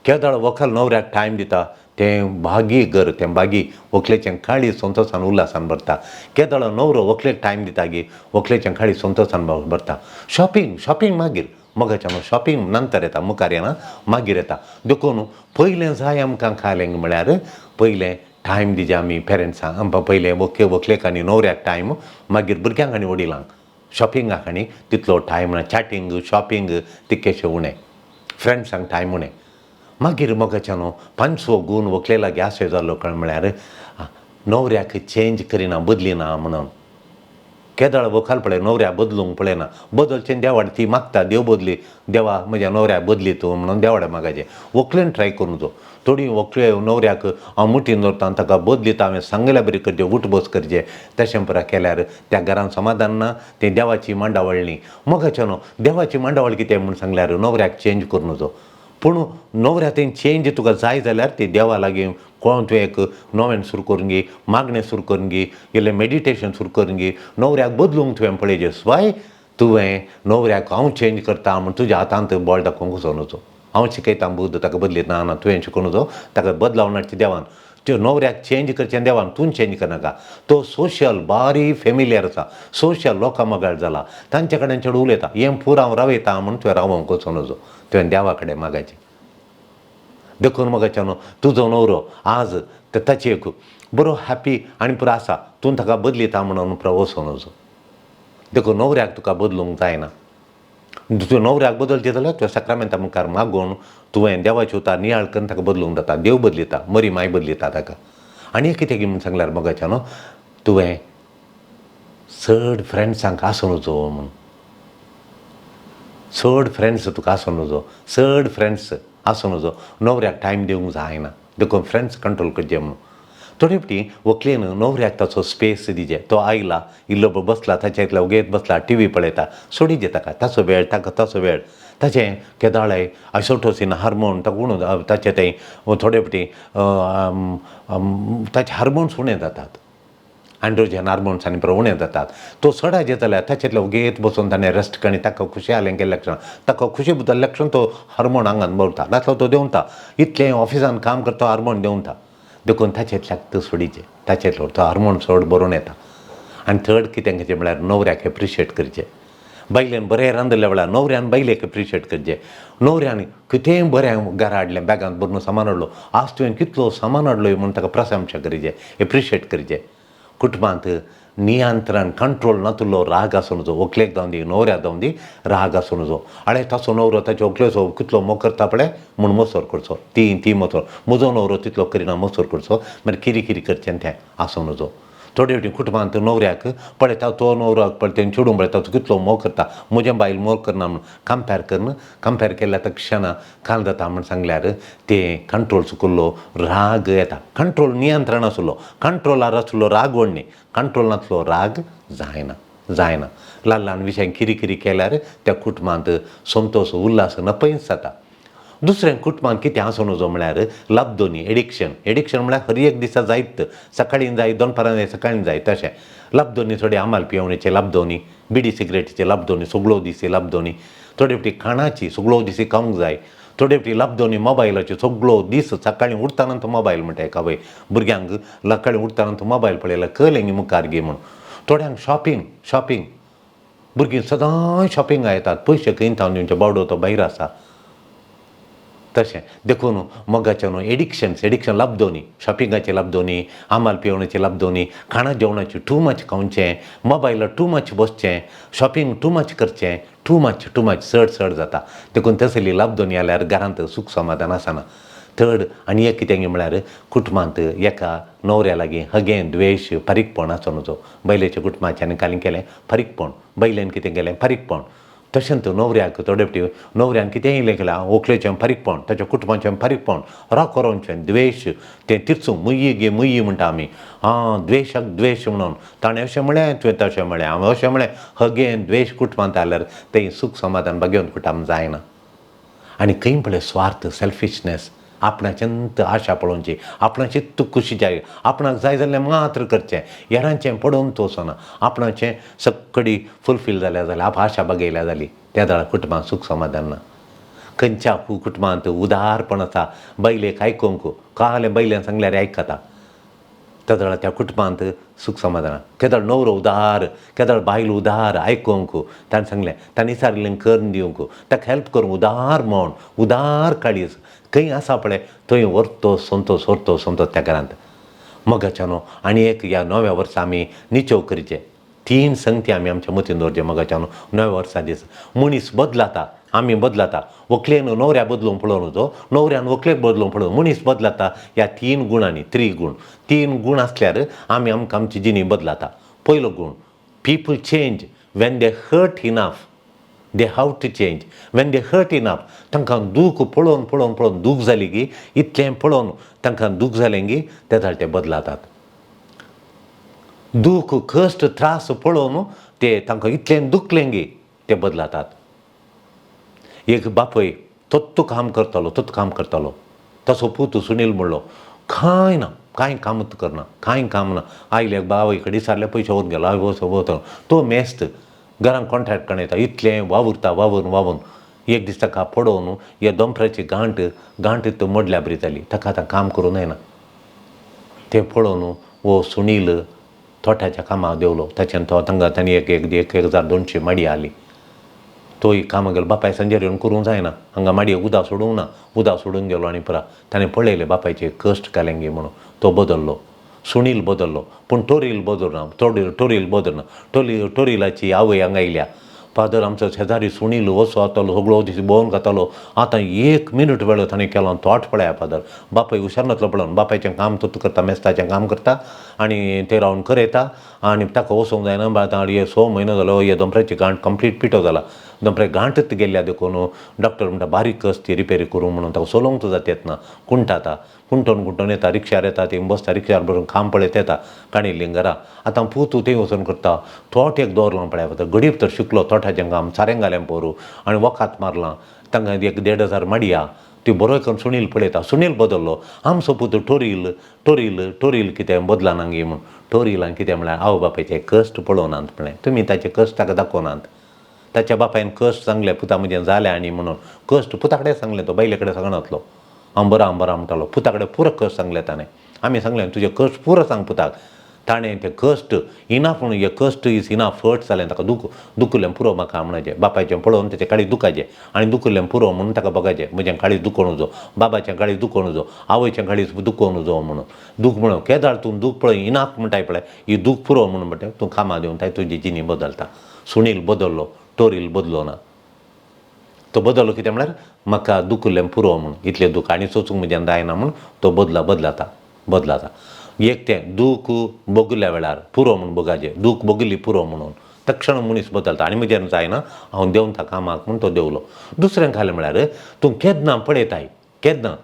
केदळ व्हंकल न्हवऱ्याक टायम दिता तें भागी घर, तें भागी व्हंकलेचें काळीज संतोशान उल्हासान भरता. केदळ न्हवरो व्हंकलेक टायम दिता गी व्हंकलेचें काळीज संतोशान भरता. शॉपिंग शॉपिंग मागीर मोगाच्या शॉपिंग नंतर येता, मुखार येना मागीर येता. देखून पयलें जाय आमकां खालें म्हळ्यार पयलें टायम दिवचें आमी पेरंट्सांक, पयलें व्हंकले व्हंकलेक आनी न्हवऱ्याक टायम, मागीर भुरग्यांक आनी वडिलांक. शॉपिंगाक आनी तितलो टायम ना, चॅटींग शॉपिंग तितकेशें उणें, फ्रेंड्सांक टायम उणें. मागीर मोगाच्या न्हू पांचवो गूण व्हंकले लागीं आशय जाल्लो काय म्हळ्यार न्हवऱ्याक चेंज करिना बदलिना म्हणून. केदळ व्हंकल पळय न्हवऱ्याक बदलूंक पळयना, बदलचें देवाड ती मागता, देव बदली देवा म्हज्या न्हवऱ्याक बदली तूं म्हणून देवाडे मागाचें. व्हंकलेन ट्राय करूं नजो. थोडीं व्हंकले न्हवऱ्याक हांव मुठीन दवरता आनी ताका बदलिता, हांवें सांगल्या बरी करचें, उठबस करचें. तशें पुरा केल्यार त्या घरान समाधान ना, तें देवाची मांडावळ न्ही. मोगाचें न्हू देवाची मांडावळ कितें म्हूण सांगल्यार न्हवऱ्याक चेंज करूं नजो. पूण न्हवऱ्या तें चेंज तुका जाय जाल्यार ती देवा लागीं कोण तुवें एक नोवेन सुरू करून घे, मागणें सुरू करून घे, इल्लें मेडिटेशन सुरू करून घे, न्हवऱ्याक बदलूंक तुवें पळयचें. स्वाय तुवें न्हवऱ्याक हांव चेंज करता म्हूण तुज्या हातांत बळ दाखोवंक वचूं नजो. हांव शिकयतां बुद्द ताका बदलीत ना ना, तुवें शिकोवं नजो, ताका बदलावन हाडचें देवान. त्यो न्हवऱ्याक चेंज करचें देवान, तूं चेंज करनाका. तो सोशल बारी फेमिलियर आसा, सोशल लोकां मोगाळ जाला, तांचे कडेन चड उलयता, हें पुरा हांव रावयता म्हूण तुवें रावोंक वचूं नजो. तुवें देवा कडेन मागायचें. देखून मोगाच्या न्हू तुजो न्हवरो आज ताची एक बरो हॅपी आनी पुरो आसा, तूं ताका बदलिता म्हणून पुरो वचूं नजो. देखून न्हवऱ्याक तुका बदलूंक जायना. तुवें न्हवऱ्याक बदलचें जाल्यार तुवें साक्रामेंता मुखार मागून तुवें देवाची उतार नियाळ करून ताका बदलूंक जाता. देव बदलिता, मरी माय बदलिता ताका. आनी कितें म्हूण सांगल्यार मोगाच्या न्हू तुवें चड फ्रेंड्सांक आसूं नजो म्हूण. चड फ्रेंड्स तुका आसूं नजो, चड फ्रेंड्स आसूं नजो. न्हवऱ्याक टायम दिवंक जायना, देखून फ्रेंड्स कंट्रोल करचे म्हणून. थोडे फावटी व्हंकलेन न्हवऱ्याक ताचो स्पेस दिवचे. तो आयला इल्लो बसला, ताच्या इतलो वगेत बसला, टी व्ही पळयता, सोडिजे ताका ताचो वेळ, ताका ताचो वेळ. ताचें केदाळाय आयसोटोसीन हार्मोन ताका उणो, ताचें तें थोडे फावटी ताचे हार्मोन्स उणें जातात, एन्ड्रोजन हार्मोन्स आनी उणें जातात. तो सडाचे जाल्यार ताचेंतलो वगेत बसून ताणें रेस्ट करून ताका खुशी आलें केल्लें लक्षण, ताका खुशी बद्दल लक्षण तो हार्मोन आंगान भरता, नासलो तो देंवता. इतलें ऑफिसान काम करता हार्मोन देंवता. देखून ताचेंतल्याक तो सोडीचें, ताचेंतलो तो हार्मोन चड बरोवन येता. आनी थर्ड कितें करचें म्हळ्यार न्हवऱ्याक एप्रिशिएट करचें. बायलेन बरें रांदिल्ल्या वेळार न्हवऱ्यान बायलेक एप्रिशिएट करचें. न्हवऱ्यान कितेंय बरें घरा हाडलें, बॅगांत भरून सामान हाडलो, आज तुवें कितलो सामान हाडलो म्हूण ताका प्रशंसा करचें, एप्रिशिएट करचें. कुटुंबांत नियंत्रण कंट्रोल नातुल्लो राग आसूं नजो. व्हंकलेक जावं दी न्हवऱ्याक जावं दी राग आसूं नजो. आळे ताचो न्हवरो ताचे व्हंकलेचो कितलो मोग करता पळय म्हूण मोसोर करचो, ती ती मोसोर, म्हजो न्हवरो तितलो करिना मोसोर करचो, मागीर किरी किरी करचें तें आसूं नजो. थोडे फावटी कुटुंबांत न्हवऱ्याक पळयता तो न्हवरोक पळय तें चेडूं पळयता तो कितलो मोग करता, म्हजें बायल मोग करना म्हूण कंपेर करून, कंपेर केल्यार ताका क्षणा काल जाता म्हूण सांगल्यार तें कंट्रोल चुकल्लो राग येता. कंट्रोल नियंत्रण आसलो, कंट्रोलार आसलो राग व्हड न्ही, कंट्रोल नासलो राग जायना जायना. ल्हान ल्हान विशयांक किरी किरी केल्यार त्या कुटुंबांत संतोश उल्हास नपयच जाता. दुसरें कुटुंबान कितें आसूं नजो म्हळ्यार लाबदोनी एडिक्शन. एडिक्शन म्हळ्यार हर एक दिसा जायत, सकाळीं जाय, दनपारां जाय, सकाळीं जाय तशें. लाबदोनी थोडे आमाल पिवणेचे लाबदोनी, बिडी सिगरेटीचे लाबदोनी, सगळो दीस लाबदोनी, थोडे फावटी खाणाची सगळो दीस खावंक जाय, थोडे फावटी लाबदोनी मोबायलाची सगळो दीस सकाळीं उठताना तो मोबायल म्हणटा एका वय भुरग्यांक सकाळीं उठताना तो मोबायल पळयल्यार कळ्ळें गी मुखार गी म्हूण. थोड्यांक शॉपिंग, शॉपिंग भुरगीं सदां शॉपिंगाक येतात, पयशे खंय थावन दिवचे, बावडो तो भायर आसा तशें. देखून मोगाचें न्हू एडिक्शन्स, एडिक्शन लाबदोनी, शॉपिंगाचें लाबदोनी, आमाल पिवण्याचें लाबदोनी, खाणा जेवणाचें टू मच खावचें, मोबायलार टू मच बसचें, शॉपिंग टू मच करचें, टू मच टू मच चड चड जाता. देखून तसली लाबदोनी जाल्यार घरांत सूख समाधान आसना. थर्ड आनी एक कितें म्हळ्यार कुटुंबांत एका न्हवऱ्या लागीं हगें द्वेश फारीकपण आसूं नजो. बायलेच्या कुटुंबाचें आनी कालीं केलें फारीकपण, बायलेन कितें केलें फारीकपण, तशेंच न्हवऱ्याक थोडे फावटी न्हवऱ्यान कितेंय इल्लें केलें व्हंकलेचें फारीकपण, ताच्या कुटुंबाचें फारीकपण, राकोरोंचें द्वेश तें तिरसूं मुय्यी गे मुय्यी म्हणटा आमी, आं द्वेशाक द्वेश म्हणून ताणें अशें म्हळें तुवें तशें म्हळें, हांवें अशें म्हळें, हगें द्वेश कुटुंबांत आल्यार तें सूख समाधान भागेवन कुटुंब जायना. आनी खंय पळय स्वार्थ, सेल्फिशनेस, आपणाचेंत आशा पळोवची, आपणाची खुशी जाय, आपणाक जाय जाल्यार मात्र करचें, हेरांचें पडोवन तो वचना, आपणाचें सक्कडी फुलफील जाल्या जाल्यार आप आशा बागयल्या जाली त्या वेळार कुटुंबांत सूख समाधान ना. खंयच्या कुटुंबांत उदारपण आसा, बायलेक आयकूंक कालें बायलेन सांगल्यार आयकता, तेदळा त्या कुटुंबांत सूख समाधान. केदळ न्हवरो उदार, केदळ बायल उदार आयकूंक, ताणें सांगलें ताणें विचारिल्लें करून दिवंक, ताका हेल्प करूंक उदार म्हण, उदार काळीज खंय आसा पळय थंय व्हरतो संतोश, व्हरतो संतोश त्या घरांत. मोगाच्या न्हू आनी एक ह्या नव्या वर्सा आमी निचेव करचें, तीन संगती आमी आमच्या मतीन दवरचें. मोगाच्या न्हू नव्या वर्सा दीस मनीस बदलाता, आमी बदलाता, व्हंकलेन न्हवऱ्या बदलूंक पळोवं नजो, न्हवऱ्यान व्हंकलेक बदलूंक पळोवं, मनीस बदलाता ह्या तीन गुणांनी, त्रिगूण, तीन गूण आसल्यार आमी आमकां आमची जिणी बदलाता. पयलो गूण, people change when they hurt enough, they have to change when they hurt enough. तांकां दूख पळोवन पळोवन पळोवन दूख जाली की, इतलें पळोवन तांकां दूख जालें की तेदळ ते बदलातात. दूख कश्ट त्रास पळोवन ते तांकां इतलें दुखलें की ते बदलातात. एक बापूय तत्तू काम करतालो, तत्तू काम करतालो, तसो पूत सुनील म्हणलो कांय ना, कांय कामूच करना, कांय काम ना. आयले बावय कडेन विचारले पयशे व्हरून गेलो, वचो वचो तो मेस्त घरान कॉन्ट्रॅक्ट करून येता, इतलें वावुरता वावरून वावरून एक दीस ताका पडोवन हे दोंपराची गांठ गांठ तो मोडल्या बरी जाली, ताका आतां काम करूं जायना. तें पळोवन हो सुनील तोट्याच्या कामाक देंवलो. ताच्यान तो तांकां ताणें एक एक एक 1200 माडी हाडली. तोय कामाक गेलो, बापाय सांजेर येवन करूंक जायना, हांगा माडयेक उदक सोडूंक ना, उदक सोडून गेलो. आनी पुरा ताणें पळयलें बापायचे कश्ट काडले गे म्हणून तो बदल्लो, सुनील बदल्लो, पूण टोरील बदलना, टोरील टोरील बदलना. टोरी टोरिलाची आवय हांगा आयल्या, फादर आमचो शेजारी सुनील वचो जातालो, सगळो दीस भोंवन खातालो, आतां एक मिनट वेळ ताणें केलो तोट पळया फादर. बापूय हुशार नासलो पळोवन, बापायचें काम तो करता, मेस्ताचें काम करता आनी ते रावन करयता आनी ताका वचोंक जायना. आतां हे 6 म्हयनो जालो, हे दोंपराची गांठ कंप्लीट पिठो जाला, दोंपरे गांठच गेल्ल्या देखून डॉक्टर म्हणटा बारीक कस ती रिपेरी करूं म्हणून, ताका चलोवंक जाता येतना कुंटा आतां कुंटोन कुंटोन येता, रिक्षार येता, थंय बसता, रिक्षार बसून काम पळयत येता काणिल्लीं घरा. आतां पूत थंय वचून करता, तोट एक दवरलां पळया फादर, गरीब तर शिकलो तोटाचें काम, सारें घालें पोरू आनी वखात मारलां, तांकां एक 1500 माडया ती बरो करून सुनील पळयता. सुनील बदल्लो, आमचो पूत टोरील टोरील टोरील कितें बदलना गे म्हूण. टोरिलान कितें म्हळ्यार आवय बापायचे कश्ट पळोवनात म्हळें तुमी, ताचे कश्ट ताका दाखोवनात. ताच्या बापायन कश्ट सांगलें पुता म्हजें जालें आनी म्हणून कश्ट पुता कडेन सांगलें, तो बायले कडेन सांगनातलो, हांव बरो हांव बरो म्हणटालो, पुता कडेन पुरो कश्ट सांगलें ताणें. आमी सांगलें तुजें कश्ट पुरो सांग पुताक, ताणें तें कश्ट इनाफ म्हणून हे कश्ट is enough hurt जालें ताका, दुख दुखलें पुरो म्हाका म्हणचें, बापायचें पळोवन तेचें काळीज दुखाचें आनी दुखलें पुरो म्हणून ताका बघाचें, म्हजें काळीज दुखोवन उजो, बाबाचें काळीज दुखोवन उजो, आवयचें काळीज दुखोवन उजो म्हणून दूख म्हणून केदाळ तूं दूख पळय इनाफ म्हणटाय पळय ही दूख पुरो म्हणून म्हणटा तूं कामां दिवन ताय तुजी जिणी बदलता. सुनील बदल्लो, टोरील बदलो ना. तो बदल्लो कितें म्हळ्यार म्हाका दुखलें पुरो म्हणून, इतलें दूख आनी सोसूंक म्हज्यान जायना म्हणून तो बदला बदलाता बदलाता. एक तें दूख भोगल्या वेळार पुरो म्हूण भोगाचें, दूख भोगली पुरो म्हणून तक्षण मनीस बदलता आनी म्हज्यान जायना हांव देंवता कामाक म्हूण तो देंवलो. दुसरें खालें म्हळ्यार तूं केन्ना पळयताय, केन्ना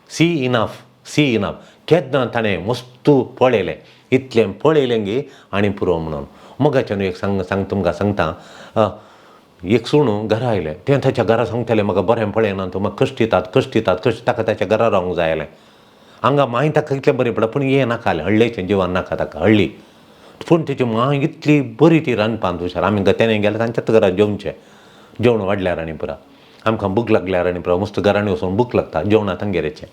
सी इनाफ सी इनाफ, केन्ना ताणें मस्तू पळयलें, इतलें पळयलें गे आनी पुरो म्हणून. मोगाच्यान एक सांग सांग तुमकां सांगता, एक सुणू घरा आयलें, तें ताच्या घरा सांगतालें म्हाका बरें पळयना तूं, म्हाका कश्ट दितात कश्ट दितात कश्ट, ताका ताच्या घरा रावंक जाय आसलें. हांगा मांय ताका इतलें बरें पडटा पूण हें नाका आसलें, हळ्ळेचें जिवन नाका ताका हळ्ळी. पूण तेची मांय इतली बरी ती रांदपांत हुशार. आमी गत्याने गेल्यार तांच्याच घरा जेवचें, जेवण वाडल्यार आनी पुरा आमकां भूक लागल्यार आनी पुरा मस्त घरांनी वचून भूक लागता जेवणा तांगेरेचें,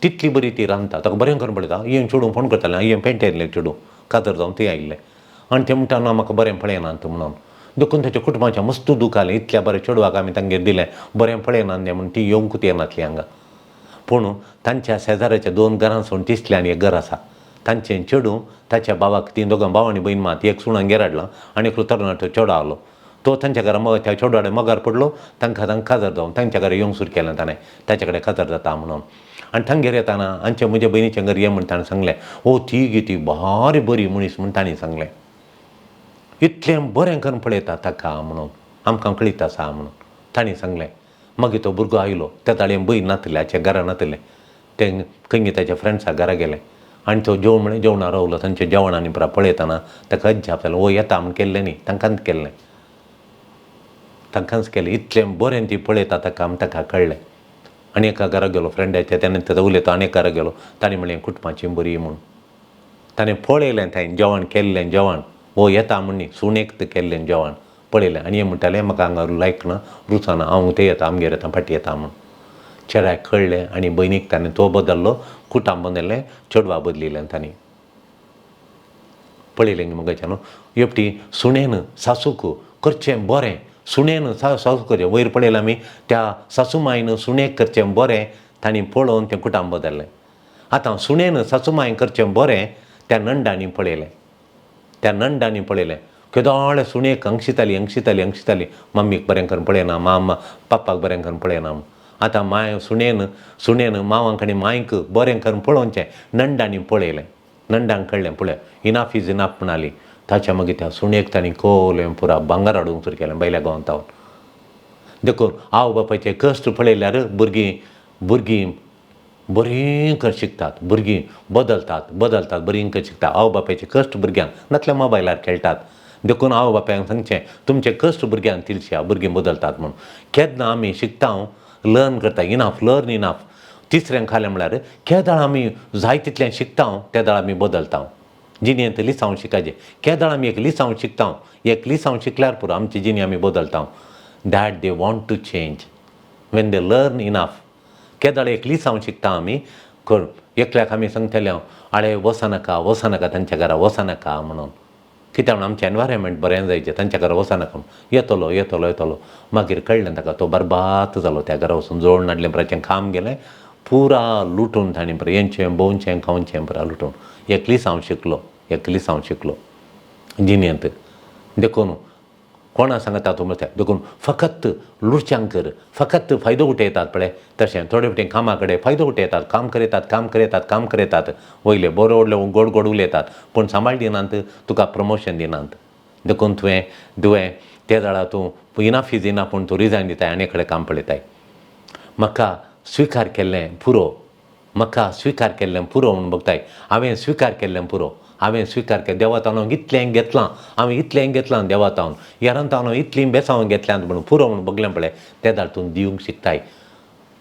तितली बरी ती रांदता. ताका बरें करून पळयता. हें चेडूं फोन करतालें, हें पेंट येयल्लें चेडूं काजर जावन थंय आयिल्लें आनी तें म्हणटा ना म्हाका बरें पळयना तूं म्हणून. देखून ताच्या कुटुंबाचें मस्त दूख आलें, इतल्या बरें चेडवाक आमी तांगेर दिलें बरें पळयना तें म्हूण ती येवंकूच येनासली हांगा. पूण तांच्या शेजाराच्या 2 घरां सोडून तिसल्यान एक घर आसा, तांचें चेडूं ताच्या भावाक, तीं दोगां भाव आनी भयण मात, एक सुणां हांगेर हाडलां आनी एकलो तरणाटो चेडो आहलो, तो तांच्या घरा मग त्या चेडवा कडेन मोगार पडलो, तांकां तांकां काजार जावन तांच्या घरा येवंक सुरू केलें ताणें, ताच्या कडेन काजार जाता म्हणून. आनी तांगेर येताना आमच्या म्हज्या भयणीचें घर ये म्हूण ताणें सांगलें, ओ ती गे ती भारी बरी मनीस म्हूण ताणें सांगलें, इतलें बरें करून पळयता ताका म्हणून आमकां कळीत आसा म्हणून ताणें सांगलें. मागीर तो भुरगो आयलो, त्या ताळें भयण नातलें, हाच्या घरा नातलें, तें खंय ताच्या फ्रेंड्सा घरा गेलें आनी तो जेवण म्हणलें जेवणा रावलो. तांच्या जेवणांनी आनी पुरा पळयतना ताका अजाप जालें, ओ येता म्हूण केल्लें न्ही, तांकांच केल्लें, तांकांच केलें, इतलें बरें ती पळयता ताका म्हूण ताका कळ्ळें. आनी एका घरा गेलो फ्रेंडाच्या, तेणें ताका उलयता आनी एका घरा गेलो, ताणें म्हणलें कुटुंबाची बरी म्हूण. ताणें पळयलें थंय जेवण केल्लें जेवण, हो येता म्हूण न्ही, सुणेक केल्लें जेवण पळयलें आनी हें म्हणटालें म्हाका हांगा लायक ना, रुचना, हांव थंय येता आमगेर येता फाटीं येता म्हूण. चेड्याक कळ्ळें आनी भयणीक ताणें तो बदल्लो, कुटां बदल्लें, चेडवा बदलिलें ताणें. पळयलें मगाच्या न्हू एकटी सुणेन सासूक करचें बरें, सुणेन सासू करचें, वयर पळयलें आमी त्या सासू मायन सुणेक करचें बरें, तांणी पळोवन तें कुटां बदल्लें. आतां सुणेन सासू मायन करचें बरें त्या नंडांनी पळयलें, त्या नंडांनी पळयलें केदोळे सुणेक अंगशिताली अंगशिताली अंगशिताली, मम्मीक बरें करून पळयना, मामा पप्पाक बरें करून पळयना. आतां माय सुणेन सुणेन मावांक आनी मांयक बरें करून पळोवचें नंडांनी पळयलें, नंडांक कळ्ळें पळय इनाफ is enough म्हणाली. ताच्या मागीर त्या सुणेक तांणी कोलें पुरा भांगर हाडूंक सुरू केलें बैल्या गांवांत. देखून आवय बापायचे कश्ट पळयल्यार भुरगीं भुरगीं बरीं कर शिकतात, भुरगीं बदलतात बदलतात बरीं कर शिकतात. आवय बापायचे कश्ट भुरग्यांक नातल्या मोबायलार खेळटात. देखून आवय बापायक सांगचें तुमचे कश्ट भुरग्यांक तिलशा, भुरगीं बदलतात म्हूण. केन्ना आमी शिकता लर्न करता, इनाफ लर्न इनाफ. तिसरें खालें म्हळ्यार केदाळ आमी जाय तितलें शिकता तेदाळ आमी बदलता. जिणेंत लिसांव शिकाचें, केदाळ आमी एक लिसांव शिकता, एक लिसांव शिकल्यार पुरो आमची जिणी आमी बदलता. That they want to change when they learn enough. केदाळ एक लिसांव शिकता आमी कर, एकल्याक आमी सांगतले हांव आळे वचनाका वचनाका तांच्या घरा वचनाका म्हणून, कित्याक म्हणून आमचें एनवायरमेंट बरें जायचें, तांच्या घरा वचनाका म्हणून. येतलो येतलो येतलो, मागीर कळ्ळें ताका तो बरबाद जालो. त्या घरा वचून जोडून हाडलें बरें काम गेलें पुरा लुटून ताणें बरें येंचें भोंवचें खावचें पुरा लुटून. एक लिसांव शिकलो, एक लिसांव शिकलो जिणेंत. देखून कोणा सांगता तूं म्हणटा, देखून फकत लुडच्यांक कर, फकत फायदो उठयतात पळय तशें थोडे फावटी कामा कडेन फायदो उठयतात, काम करयतात काम करयतात काम करयतात, वयले बरो व्हडले गोड गोड उलयतात पूण सांबाळ दिनात, तुका प्रमोशन दिनात. देखून तुवें तुवें ते जाल्यार तूं इनाफ is enough पूण तूं रिजायन दिताय आनी कडेन काम पळयताय. म्हाका स्विकार केल्लें पुरो, म्हाका स्विकार केल्लें पुरो म्हूण बगताय, हांवें स्विकार केल्लें पुरो, हांवें स्विकार केलें देवा हांव इतलें घेतलां, हांवें इतलें घेतलां देवा हांव येरांत हांव इतलीं बेसांव घेतल्यांत म्हणून पुरो म्हूण बगलें पळय ते दाळ तूं दिवंक शिकताय.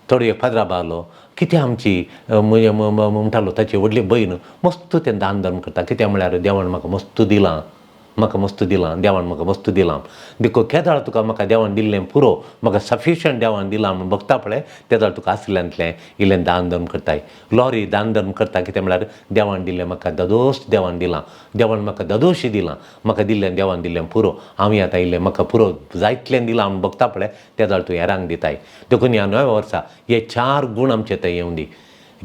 थोडो एक फादरा आहलो कितें आमची म्हणटालो ताची व्हडली भयण मस्त तें दान धर्म करता, कितें म्हळ्यार देवान म्हाका मस्त दिलां, म्हाका मस्त दिलां, देवान म्हाका मस्त दिलां, देखून केदाळ तुका म्हाका देवान दिल्लें पुरो, म्हाका सफिशियंट देवान दिलां म्हूण बगता पळय तेदाळ तुका आसल्यांतलें इल्लें दान धर्म करताय. लॉरी दान धर्म करता कितें म्हळ्यार देवान दिल्लें म्हाका दादोस देवान दिलां, देवान म्हाका दादोशी दिलां, म्हाका दिल्लें देवान दिल्लें पुरो, हांव आतां इल्लें म्हाका पुरो जायतलें दिलां म्हूण बगता पळय तेदाळ तूं हेरांक दिताय. देखून ह्या नव्या वर्सा हे 4 गूण आमचे थंय येवं दी.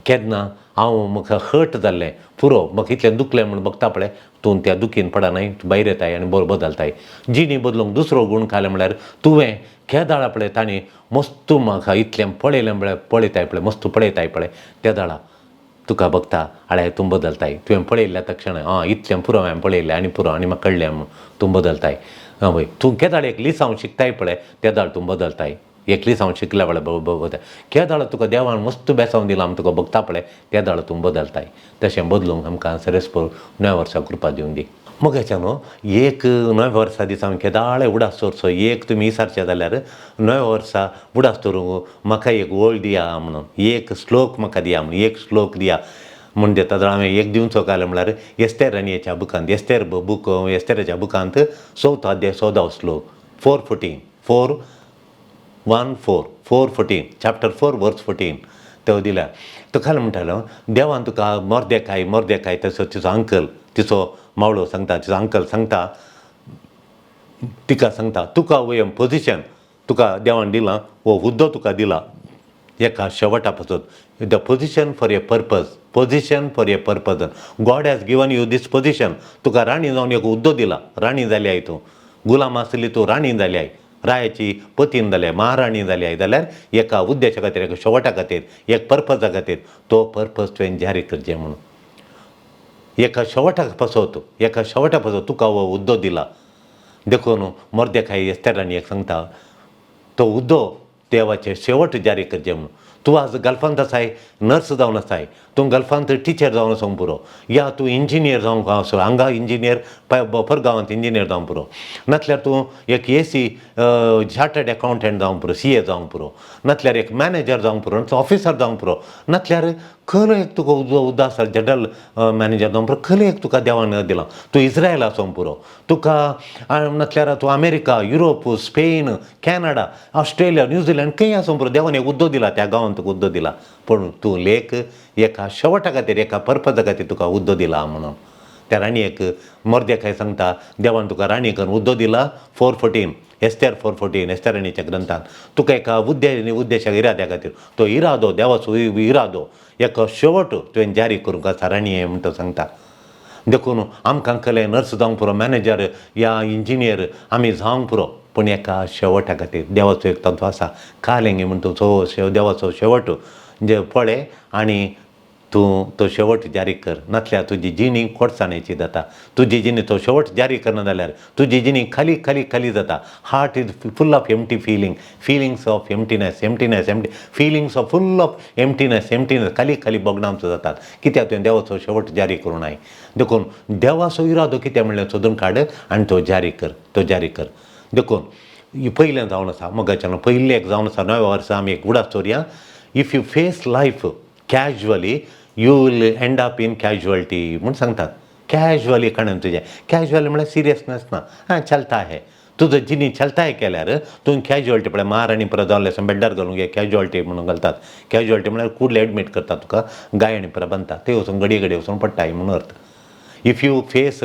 केन्ना हांव म्हाका हर्ट जाल्लें पुरो, म्हाका इतलें दुखलें म्हूण बगता पळय तूं त्या दुखीन पडनाय, तूं भायर येताय आनी बरो बदलताय. जिणी बदलूंक दुसरो गूण खालें म्हळ्यार तुवें केदाळा पळय तांणी मस्त म्हाका इतलें पळयलें म्हळ्यार पळयताय पळय मस्त पळयताय पळय तेदाळा तुका बगता आळे तूं बदलताय. तुवें पळयल्ल्या तक्षण आं इतलें पुरो हांवें पळयलें आनी पुरो आनी म्हाका कळ्ळें म्हूण तूं बदलताय. आं वय तूं केदाळ एक लिसांव शिकताय पळय तेदाळ तूं बदलताय. एक लिसांव शिकल्या पळय बदल केदाळ तुका देवान मस्त बेसांव दिलां आमी तुका बगता पळय तेदाळ तूं बदलताय. तशें बदलूंक आमकां सरेस्पर नव्या वर्सा कृपा दिवंक दी. मोगाच्या न्हू एक नव्या वर्सा दिसा आमी केदाळे उडास दवरचो. एक तुमी विचारचें जाल्यार नव्या वर्सा उडास दवरूंक म्हाका एक ओळ दिया म्हणून, एक श्लोक म्हाका दिया म्हणून, एक श्लोक दिया म्हूण दिता जाल्यार हांवें एक दिवचो काय म्हणल्यार एस्तेर राणयेच्या बुकांत, एस्तेर बूक, एस्तेराच्या बुकांत चवथो अध्याय 14वो श्लोक, 4:14, 4 1 4, 4:14, chapter 4 verse 14 तो दिल्या. तो खाल म्हणटालो देवान तुका मोर्देकाय, मोर्देकाय तसो तिचो अंकल, तिचो मावळो सांगता, तिचो अंकल सांगता तिका, सांगता तुका वयम पोजिशन तुका देवान दिलां, हो हुद्दो तुका दिला एका शेवटा पासत. The position for a purpose, position for a purpose. God has given you this position. तुका राणी जावन एक हुद्दो दिला, राणी जाली I, तूं गुलाम आसली तूं राणी जाली I, रायाची पतीन जाली, महाराणी जाली I जाल्यार एका उद्देशा खातीर, एका शेवटा खातीर, एक पर्पजा खातीर. तो पर्पज तुवें जारी करचें म्हणून एका शेवटाक पासत, एका शेवटा पासत तुका हो हुद्दो दिला. देखून मोर्देकाय एस्तेर राणयेक सांगता तो हुद्दो देवाचे शेवट जारी करचें म्हणून. तूं आज गल्फांत आसाय, नर्स जावन आसाय, तूं गल्फांत टिचर जावन आसूंक पुरो, या तूं इंजिनियर जावंक आसो, हांगा इंजिनियर, पर गांवांत इंजिनियर जावंक पुरो, नातल्यार तूं एक एसी चार्टर्ड अकावंटंट जावंक पुरो, सीए जावंक पुरो, नातल्यार एक मॅनेजर जावंक पुरो, ऑफिसर जावंक पुरो, नातल्यार खंय एक तुका हुद्दो आसा, जनरल मॅनेजर जावंक पुरो, खंय एक तुका देवान दिलां. तूं इस्रायल आसूंक पुरो तुका, नातल्यार तूं America, Europe, Spain, Canada, Australia, New Zealand खंय आसूंक पुरो, देवान एक हुद्दो दिला, त्या गांवांत तुका हुद्दो दिला. पूण तूं लेख एका शेवटा खातीर, एका पर्पजा खातीर तुका हुद्दो दिला म्हणून त्या राणयेक मोर्देकाय सांगता. देवान तुका राणी करून हुद्दो दिला. 4:14, एस्तेर 4:14, एस्तेर राणीच्या ग्रंथात तुका एका उद्देशाक, इराद्या खातीर. तो इरादो, देवाचो इरादो एका शेवट तुवें जारी करूंक आसा राणये म्हण तो सांगता. देखून आमकां कलें नर्स जावंक पुरो, मॅनेजर या इंजिनियर आमी जावंक पुरो, पूण एका शेवटा खातीर देवाचो एक तत्व आसा कालेंगी म्हण. तूं तो देवाचो शेवट जे पळय आनी तूं तो शेवट जारी कर, नातल्यार तुजी जिणी कोडसाणेची जाता. तुजी जिणी तो शेवट जारी करना जाल्यार तुजी जिणी खाली खाली खाली जाता. Heart is full of empty feeling, feelings of emptiness, emptiness, empty feelings of full of emptiness, emptiness, खाली खाली भोगणांचो जातात. कित्याक? तुवें देवाचो शेवट जारी करूं नाय. देखून देवाचो इरादो कितें म्हणल्यार सोदून काड आनी तो जारी कर, तो जारी कर. देखून पयलें जावन आसा मोगाच्यान, पयलें एक जावन आसा, नव्या वर्सा आमी एक उडास दवरया. If you face life casually, you will end up in casualty म्हूण सांगतात. कॅज्युअली काणून तुजें कॅज्युअली म्हळ्यार सिरियसनेस ना, आं चलता है, तुजो जिनी चलता है केल्यार तूं कॅज्युअलिटी. पळय, महाराणी परत जावन बेड्डार घालूंक घे, कॅज्युअलिटी म्हणून घालतात. कॅज्युअलिटी म्हळ्यार कुडले एडमीट करतात तुका, गायणी परत बांदता, ते वचून घडये घडये वचून पडटाय म्हणून अर्थ. If you face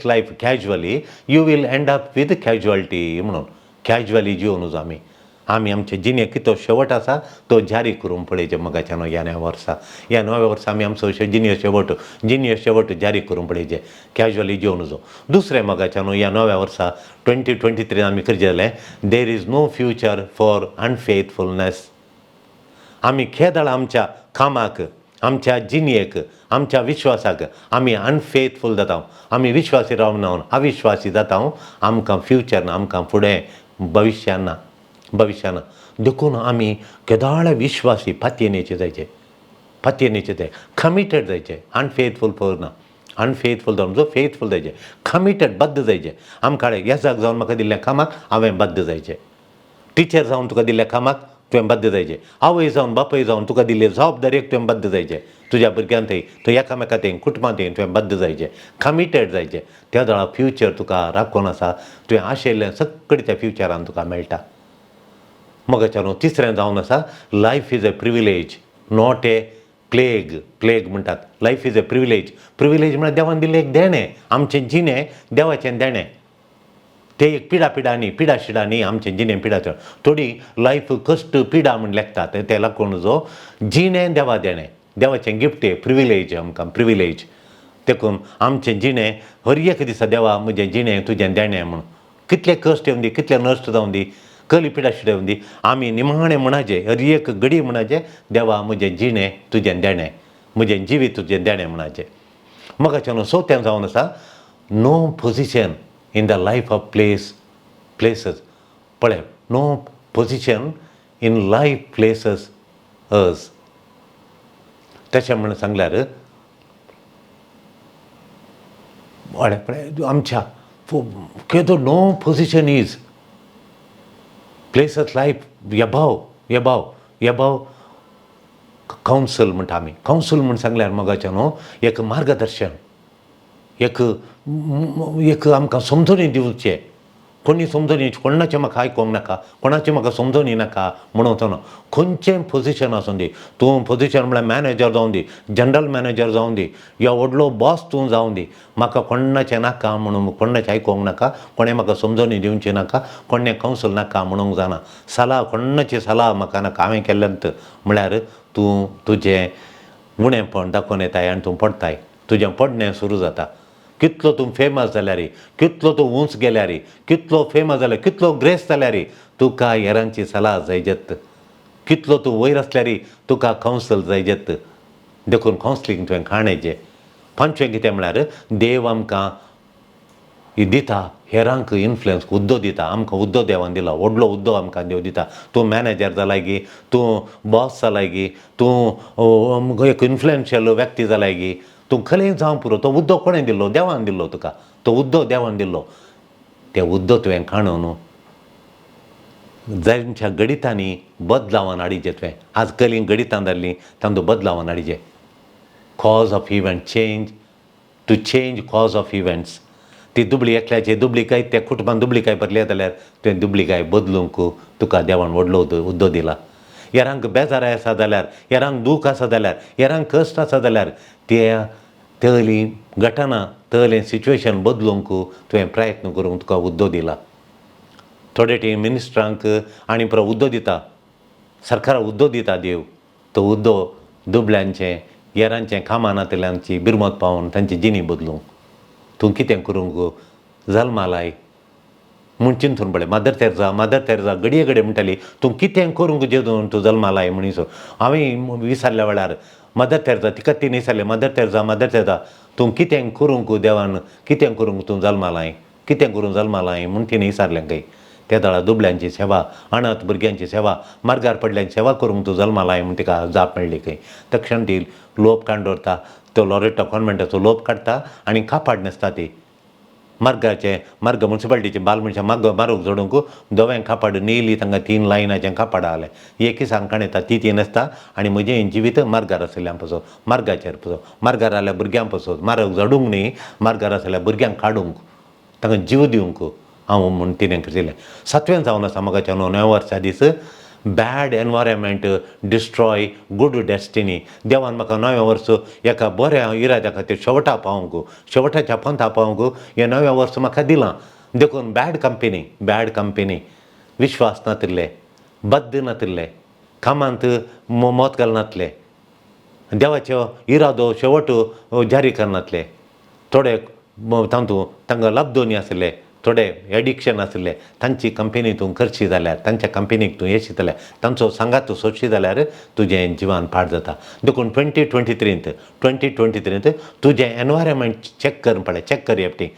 life casually, you will end up with casualty म्हणून. कॅज्युअली जिवन आमी आमी आमचे जिणेक कितो शेवट आसा तो जारी करूंक पळयचे मोगाच्या. ह्या नव्या वर्सा, ह्या नव्या वर्सा आमी आमचो जिणये शेवट, जिणये शेवट जारी करूंक पळयचे. कॅज्युअली जिवन जो. दुसरें मोगाच्या न्हू, ह्या नव्या वर्सा 2023 आमी करचें जालें, there is no future for unfaithfulness. आमी खेदळ आमच्या कामाक, आमच्या जिणयेक, आमच्या विश्वासाक आमी अनफेथफूल जाता, आमी विश्वासी रावना, अविश्वासी जाता, आमकां फ्युचर ना, आमकां फुडें भविश्य ना, भविश्य ना. देखून आमी केदाळ विश्वासी पातयेनेचे जायचे, पातयेनेचे जाय, कमिटेड जायचे. अनफेथफूल फॉर ना, अनफेथफूल जावन जो फेथफूल जायचे, कमिटेड, बद्द जायचे. आमकां येसाक जावन म्हाका दिल्ल्या कामाक हांवें बद्द जायचें, टिचर जावन तुका दिल्ल्या कामाक तुवें बद्द जायचें, आवय जावन बापूय जावन तुका दिल्ले जबाबदारेक तुवें बद्द जायचें, तुज्या भुरग्यां थंय, तूं एकामेका थंय, कुटुंबां थंय तुवें बद्द जायचें, कमिटेड जायचें. त्या वेळार फ्युचर तुका राखून आसा. तुवें आशिल्लें सगळें त्या फ्युचरान तुका मेळटा. मोगाच्या न्हू, तिसरें जावन आसा, life is a privilege, not a plague. Plague म्हणटात. Life is a privilege. Privilege म्हळ्यार देवान दिल्लें एक देणें. आमचें जिणें देवाचें देणें. ते एक पिडा पिडा न्ही, पिडा शिडा न्ही. आमचें जिणें पिडा थोडी लायफ कश्ट पिडा म्हण लेखतात ते लागून जो जिणें देवा देणें, देवाचें गिफ्ट, प्रिविलेज, आमकां प्रिविलेज. देखून आमचें जिणें हर एक दिसा देवा म्हजें जिणें तुजें देणें म्हूण. कितले कश्ट येवन दी, कितले नश्ट जावन दी, कली पिडा शिडा येवन दी, आमी निमाणें म्हणाचें, हर एक घडी म्हणाचें, देवा म्हजें जिणें तुजें देणें, म्हजें जिवीत तुजें देणें म्हणाचें. मोगाच्या न्हू, चवथें जावन आसा, no position in the life of place places. पळय, no position in life places us. तशें म्हणून सांगल्यार पळय पळय आमच्या केदो no position is places life above above above counsel म्हणटा आमी. कावन्सील म्हूण सांगल्यार मोगाचें न्हू एक मार्गदर्शन, एक एक आमकां समजणी दिवचें. कोणी समजणी कोणाचें म्हाका आयकोंक नाका, कोणाचें म्हाका समजणी नाका म्हणून वचना. खंयचें पोजिशन आसूं दी, तूं पोजिशन म्हळ्यार मॅनेजर जावं दी, जनरल मॅनेजर जावं दी, या व्हडलो बॉस तूं जावं दी, म्हाका कोणाचें नाका म्हणून कोणाचें आयकोंक नाका, कोणें म्हाका समजणी दिवची नाका, कोणें कावन्सील नाका म्हणूंक जायना. सलाह कोणाची सलाह म्हाका नाका, हांवें केल्लें म्हळ्यार तूं तुजें उणेंपण दाखोवन येताय आनी तूं पडटाय, तुजें पडणें सुरू जाता. कितलो तूं फेमस जाल्यार, कितलो तूं उंच गेल्यार, कितलो फेमस जाल्यार, कितलो ग्रेस जाल्यार, तुका हेरांची सलाह जायजेत. कितलो तूं वयर आसल्यार तुका कावन्सील जायजेत. देखून कावन्सिलींग तुवें काणेचें. पांचवें कितें म्हळ्यार देव आमकां दिता हेरांक इन्फ्लुयन्स हुद्दो दिता. आमकां हुद्दो देवान दिला, व्हडलो हुद्दो आमकां देव दिता. तूं मॅनेजर जालाय गी, तूं बॉस जालाय गी, तूं एक इन्फ्लुयन्शियल व्यक्ती जालाय गी, तूं खंय जावं पुरो, तो हुद्दो कोणें दिल्लो? देवान दिल्लो तुका. तो हुद्दो देवान दिल्लो, ते हुद्दो तुवें काणू न्हू जांच्या गणितांनी बदलावान हाडिचें तुवें. आज कलीं गणितां जाल्लीं तांतूं बदलावान हाडिचें. Cause of event change, to change cause of events. ती दुबळी एकल्याची दुबळीकाय त्या कुटुंबान दुबळीकाय भरली जाल्यार तुवें दुबळीकाय बदलूंक तुका देवान व्हडलो हुद्दो दिला. हेरांक बेजार आसा जाल्यार, हेरांक दूख आसा जाल्यार, हेरांक कश्ट आसा जाल्यार, ते तली घटना तलें सिच्युएशन बदलूंक तुवें प्रयत्न करूंक तुका हुद्दो दिला. थोडे टी मिनिस्टरांक आनी पुरो हुद्दो दिता सरकारा, हुद्दो दिता देव. तो हुद्दो दुबळ्यांचें हेरांचें कामां नातिल्ल्यांची बिरमत पावोवन तांची जिणी बदलूंक. तूं कितें करूंक जल्मालाय म्हूण चिंतून पळय. मदर तेरेजा, मदर तेरेजा घडये घडये म्हणटाली, तूं कितें करूंक जेदून तूं जल्मालाय म्हणीसो. हांवें विसरल्या वेळार मदर तेरेजा तिका तिणें विचारलें, मदर तेरेजा, मदर तेरेजा, तूं कितें करूंक देवान, कितें करूंक तूं जल्मालाय, कितें करूंक जल्मालाय म्हूण तिणें विचारलें खंय. त्या वेळार दुबळ्यांची सेवा, अनाथ भुरग्यांची सेवा, मार्गार पडल्यांची सेवा करूंक तूं जल्मालाय म्हूण तिका जाप मेळ्ळी खंय. तक्षण ती लोप काडून दवरता, तो लॉरेटो कॉन्वेंटाचो लोप काडटा आनी कापाड न्हेसता ती. मार्गाचे मार्ग मुन्सिपालिटीचे बाल मनशां मार्ग मारूंक जोडूंक धवें कापड नेली, तांकां तीन लायनाचें कापड आहलें. एक सांग येता ती ती न्हेसता आनी म्हजें जिवीत मार्गार आशिल्ल्यां पसो, मार्गाचेर पसो, मार्गार आसल्या भुरग्यां पसो, मार्ग जडूंक न्ही, मार्गार आसल्या भुरग्यांक काडूंक, तांकां जीव दिवंक हांव म्हूण तिणें केलें. सातवें जावन आसा म्हाका न्हू णव वर्सां दीस, bad environment destroy good destiny. देवान म्हाका नवें वर्स एका बऱ्या इराद्या खातीर शेवटा पावोवंक, शेवटाच्या पंथा पावोवंक हें नवें वर्स म्हाका दिलां. देखून बॅड कंपनी, बॅड कंपनी, विश्वास नातिल्ले, बद्द नातिल्ले, कामांत मत घालनातले, देवाचो इरादो शेवट जारी करनातले, थोडे तातूंत तांकां लब्दोनी आशिल्ले, थोडे एडिक्शन आशिल्ले, तांची कंपनी तूं करशी जाल्यार, तांच्या कंपनीक तूं येशी जाल्यार, तांचो सांगात तूं सोदशी जाल्यार तुजें जिवन पाड जाता. देखून 2023त, 2023त तुजें एनवायरमेंट चॅक कर पळय, चॅक कर एकटी.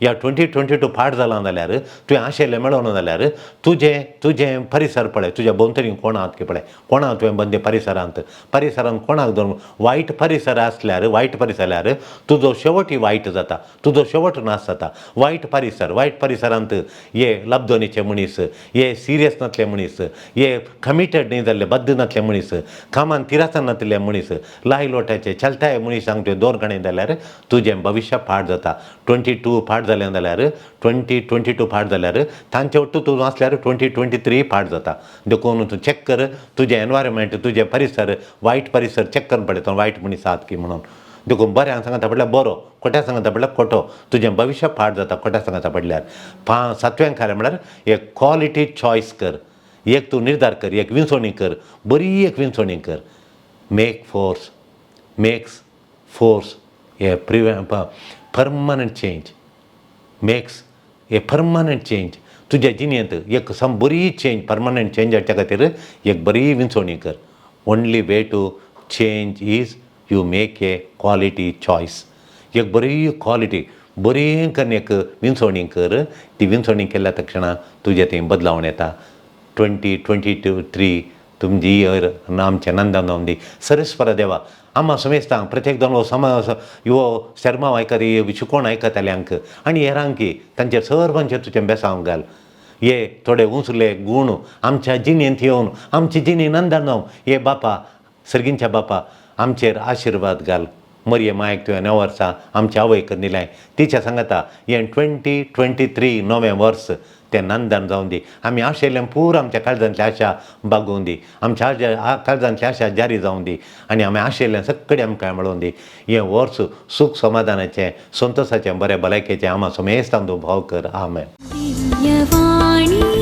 ह्या 2022 पाड जालां जाल्यार, तुवें आशिल्लें मेळोना जाल्यार, तुजें तुजें परिसर पळय, तुज्या भोंवतणी कोण आहात की पळय, कोणाक तुवें बंदे परिसरांत, परिसरांत कोणाक धरून. वायट परिसर आसल्यार, वायट परिसर जाल्यार तुजो शेवटय वायट जाता, तुजो शेवट नाश जाता. वायट परिसर, वायट परिसरांत हे लब्दोनीचे मनीस, हे सिरियस नासले मनीस, हे कमिटेड न्ही जाल्ले, बद्द नासले मनीस, कामान तिरासन नातिल्ले मनीस, लाय लोट्याचे चलताय मनीसांक तुवें दोन कडेन जाल्यार तुजें भविश्य पाड जाता. 22 पाड जालें जाल्यार, 2022 पाड जाल्यार, तांचे ಒಟ್ಟು तूं आसल्यार 2023 पाड जाता. देखून तूं चॅक कर तुजें एनवायरमेंट, तुजें परिसर. वायट परिसर चॅक करून पळय, वायट मनीस आहात की म्हणून. देखून बऱ्यान सांगता पडल्यार बरो, खोट्या सांगता पडल्यार खोटो. तुजें भविश्य पाड जाता खोट्या सांगता पडल्यार. सातवें कार्य म्हळ्यार एक क्वॉलिटी चॉयस कर, एक तूं निर्धार कर, एक विंचवणी कर, बरी एक विंचवणी कर. Make force makes force a permanent change, makes a permanent change. तुज्या जिणेंत एक सम बरी चेंज, परमनंट चेंज हाडच्या खातीर एक बरी विंचवणी कर. Only way to change is you make a quality choice. एक बरी क्वॉलिटी, बरी करून एक विंचवणी कर. ती विंचवणी केल्या तक्षणा तुजें थंय बदलावण येता. 2022 3. तुमची अर आमचें नंदन जावन दी. सरेस्पर देवा, आमा समेस्तांक प्रत्येक जाण हो समा हो शर्मा आयकत शिकोण आयकतल्यांक आनी हेरांकी तांचेर सर्वांचेर तुजें बेसांव घाल. हे थोडे उंचले गूण आमच्या जिणेंत येवन आमची जिणी नंदन जावं. हे बापा, सर्गींच्या बापा, आमचेर आशिर्वाद घाल. मरये मायक तुवें 9 वर्सां आमच्या आवयक दिलें, तिच्या सांगता हें 2023 नवें वर्स तें नंदन जावन दी. आमी आशिल्लें पूर आमच्या काळजांतली आशा बागोवन दी, आमच्या आशा काळजांतली आशा जारी जावन दी आनी आमी आशिल्लें सगळें आमकां मेळोवन दी. हें वर्स सूख समाधानाचें, संतोशाचें, बरें भलायकेचें आमा समेस्तांक तूं भाव कर. आमेन. दिव्यवाणी.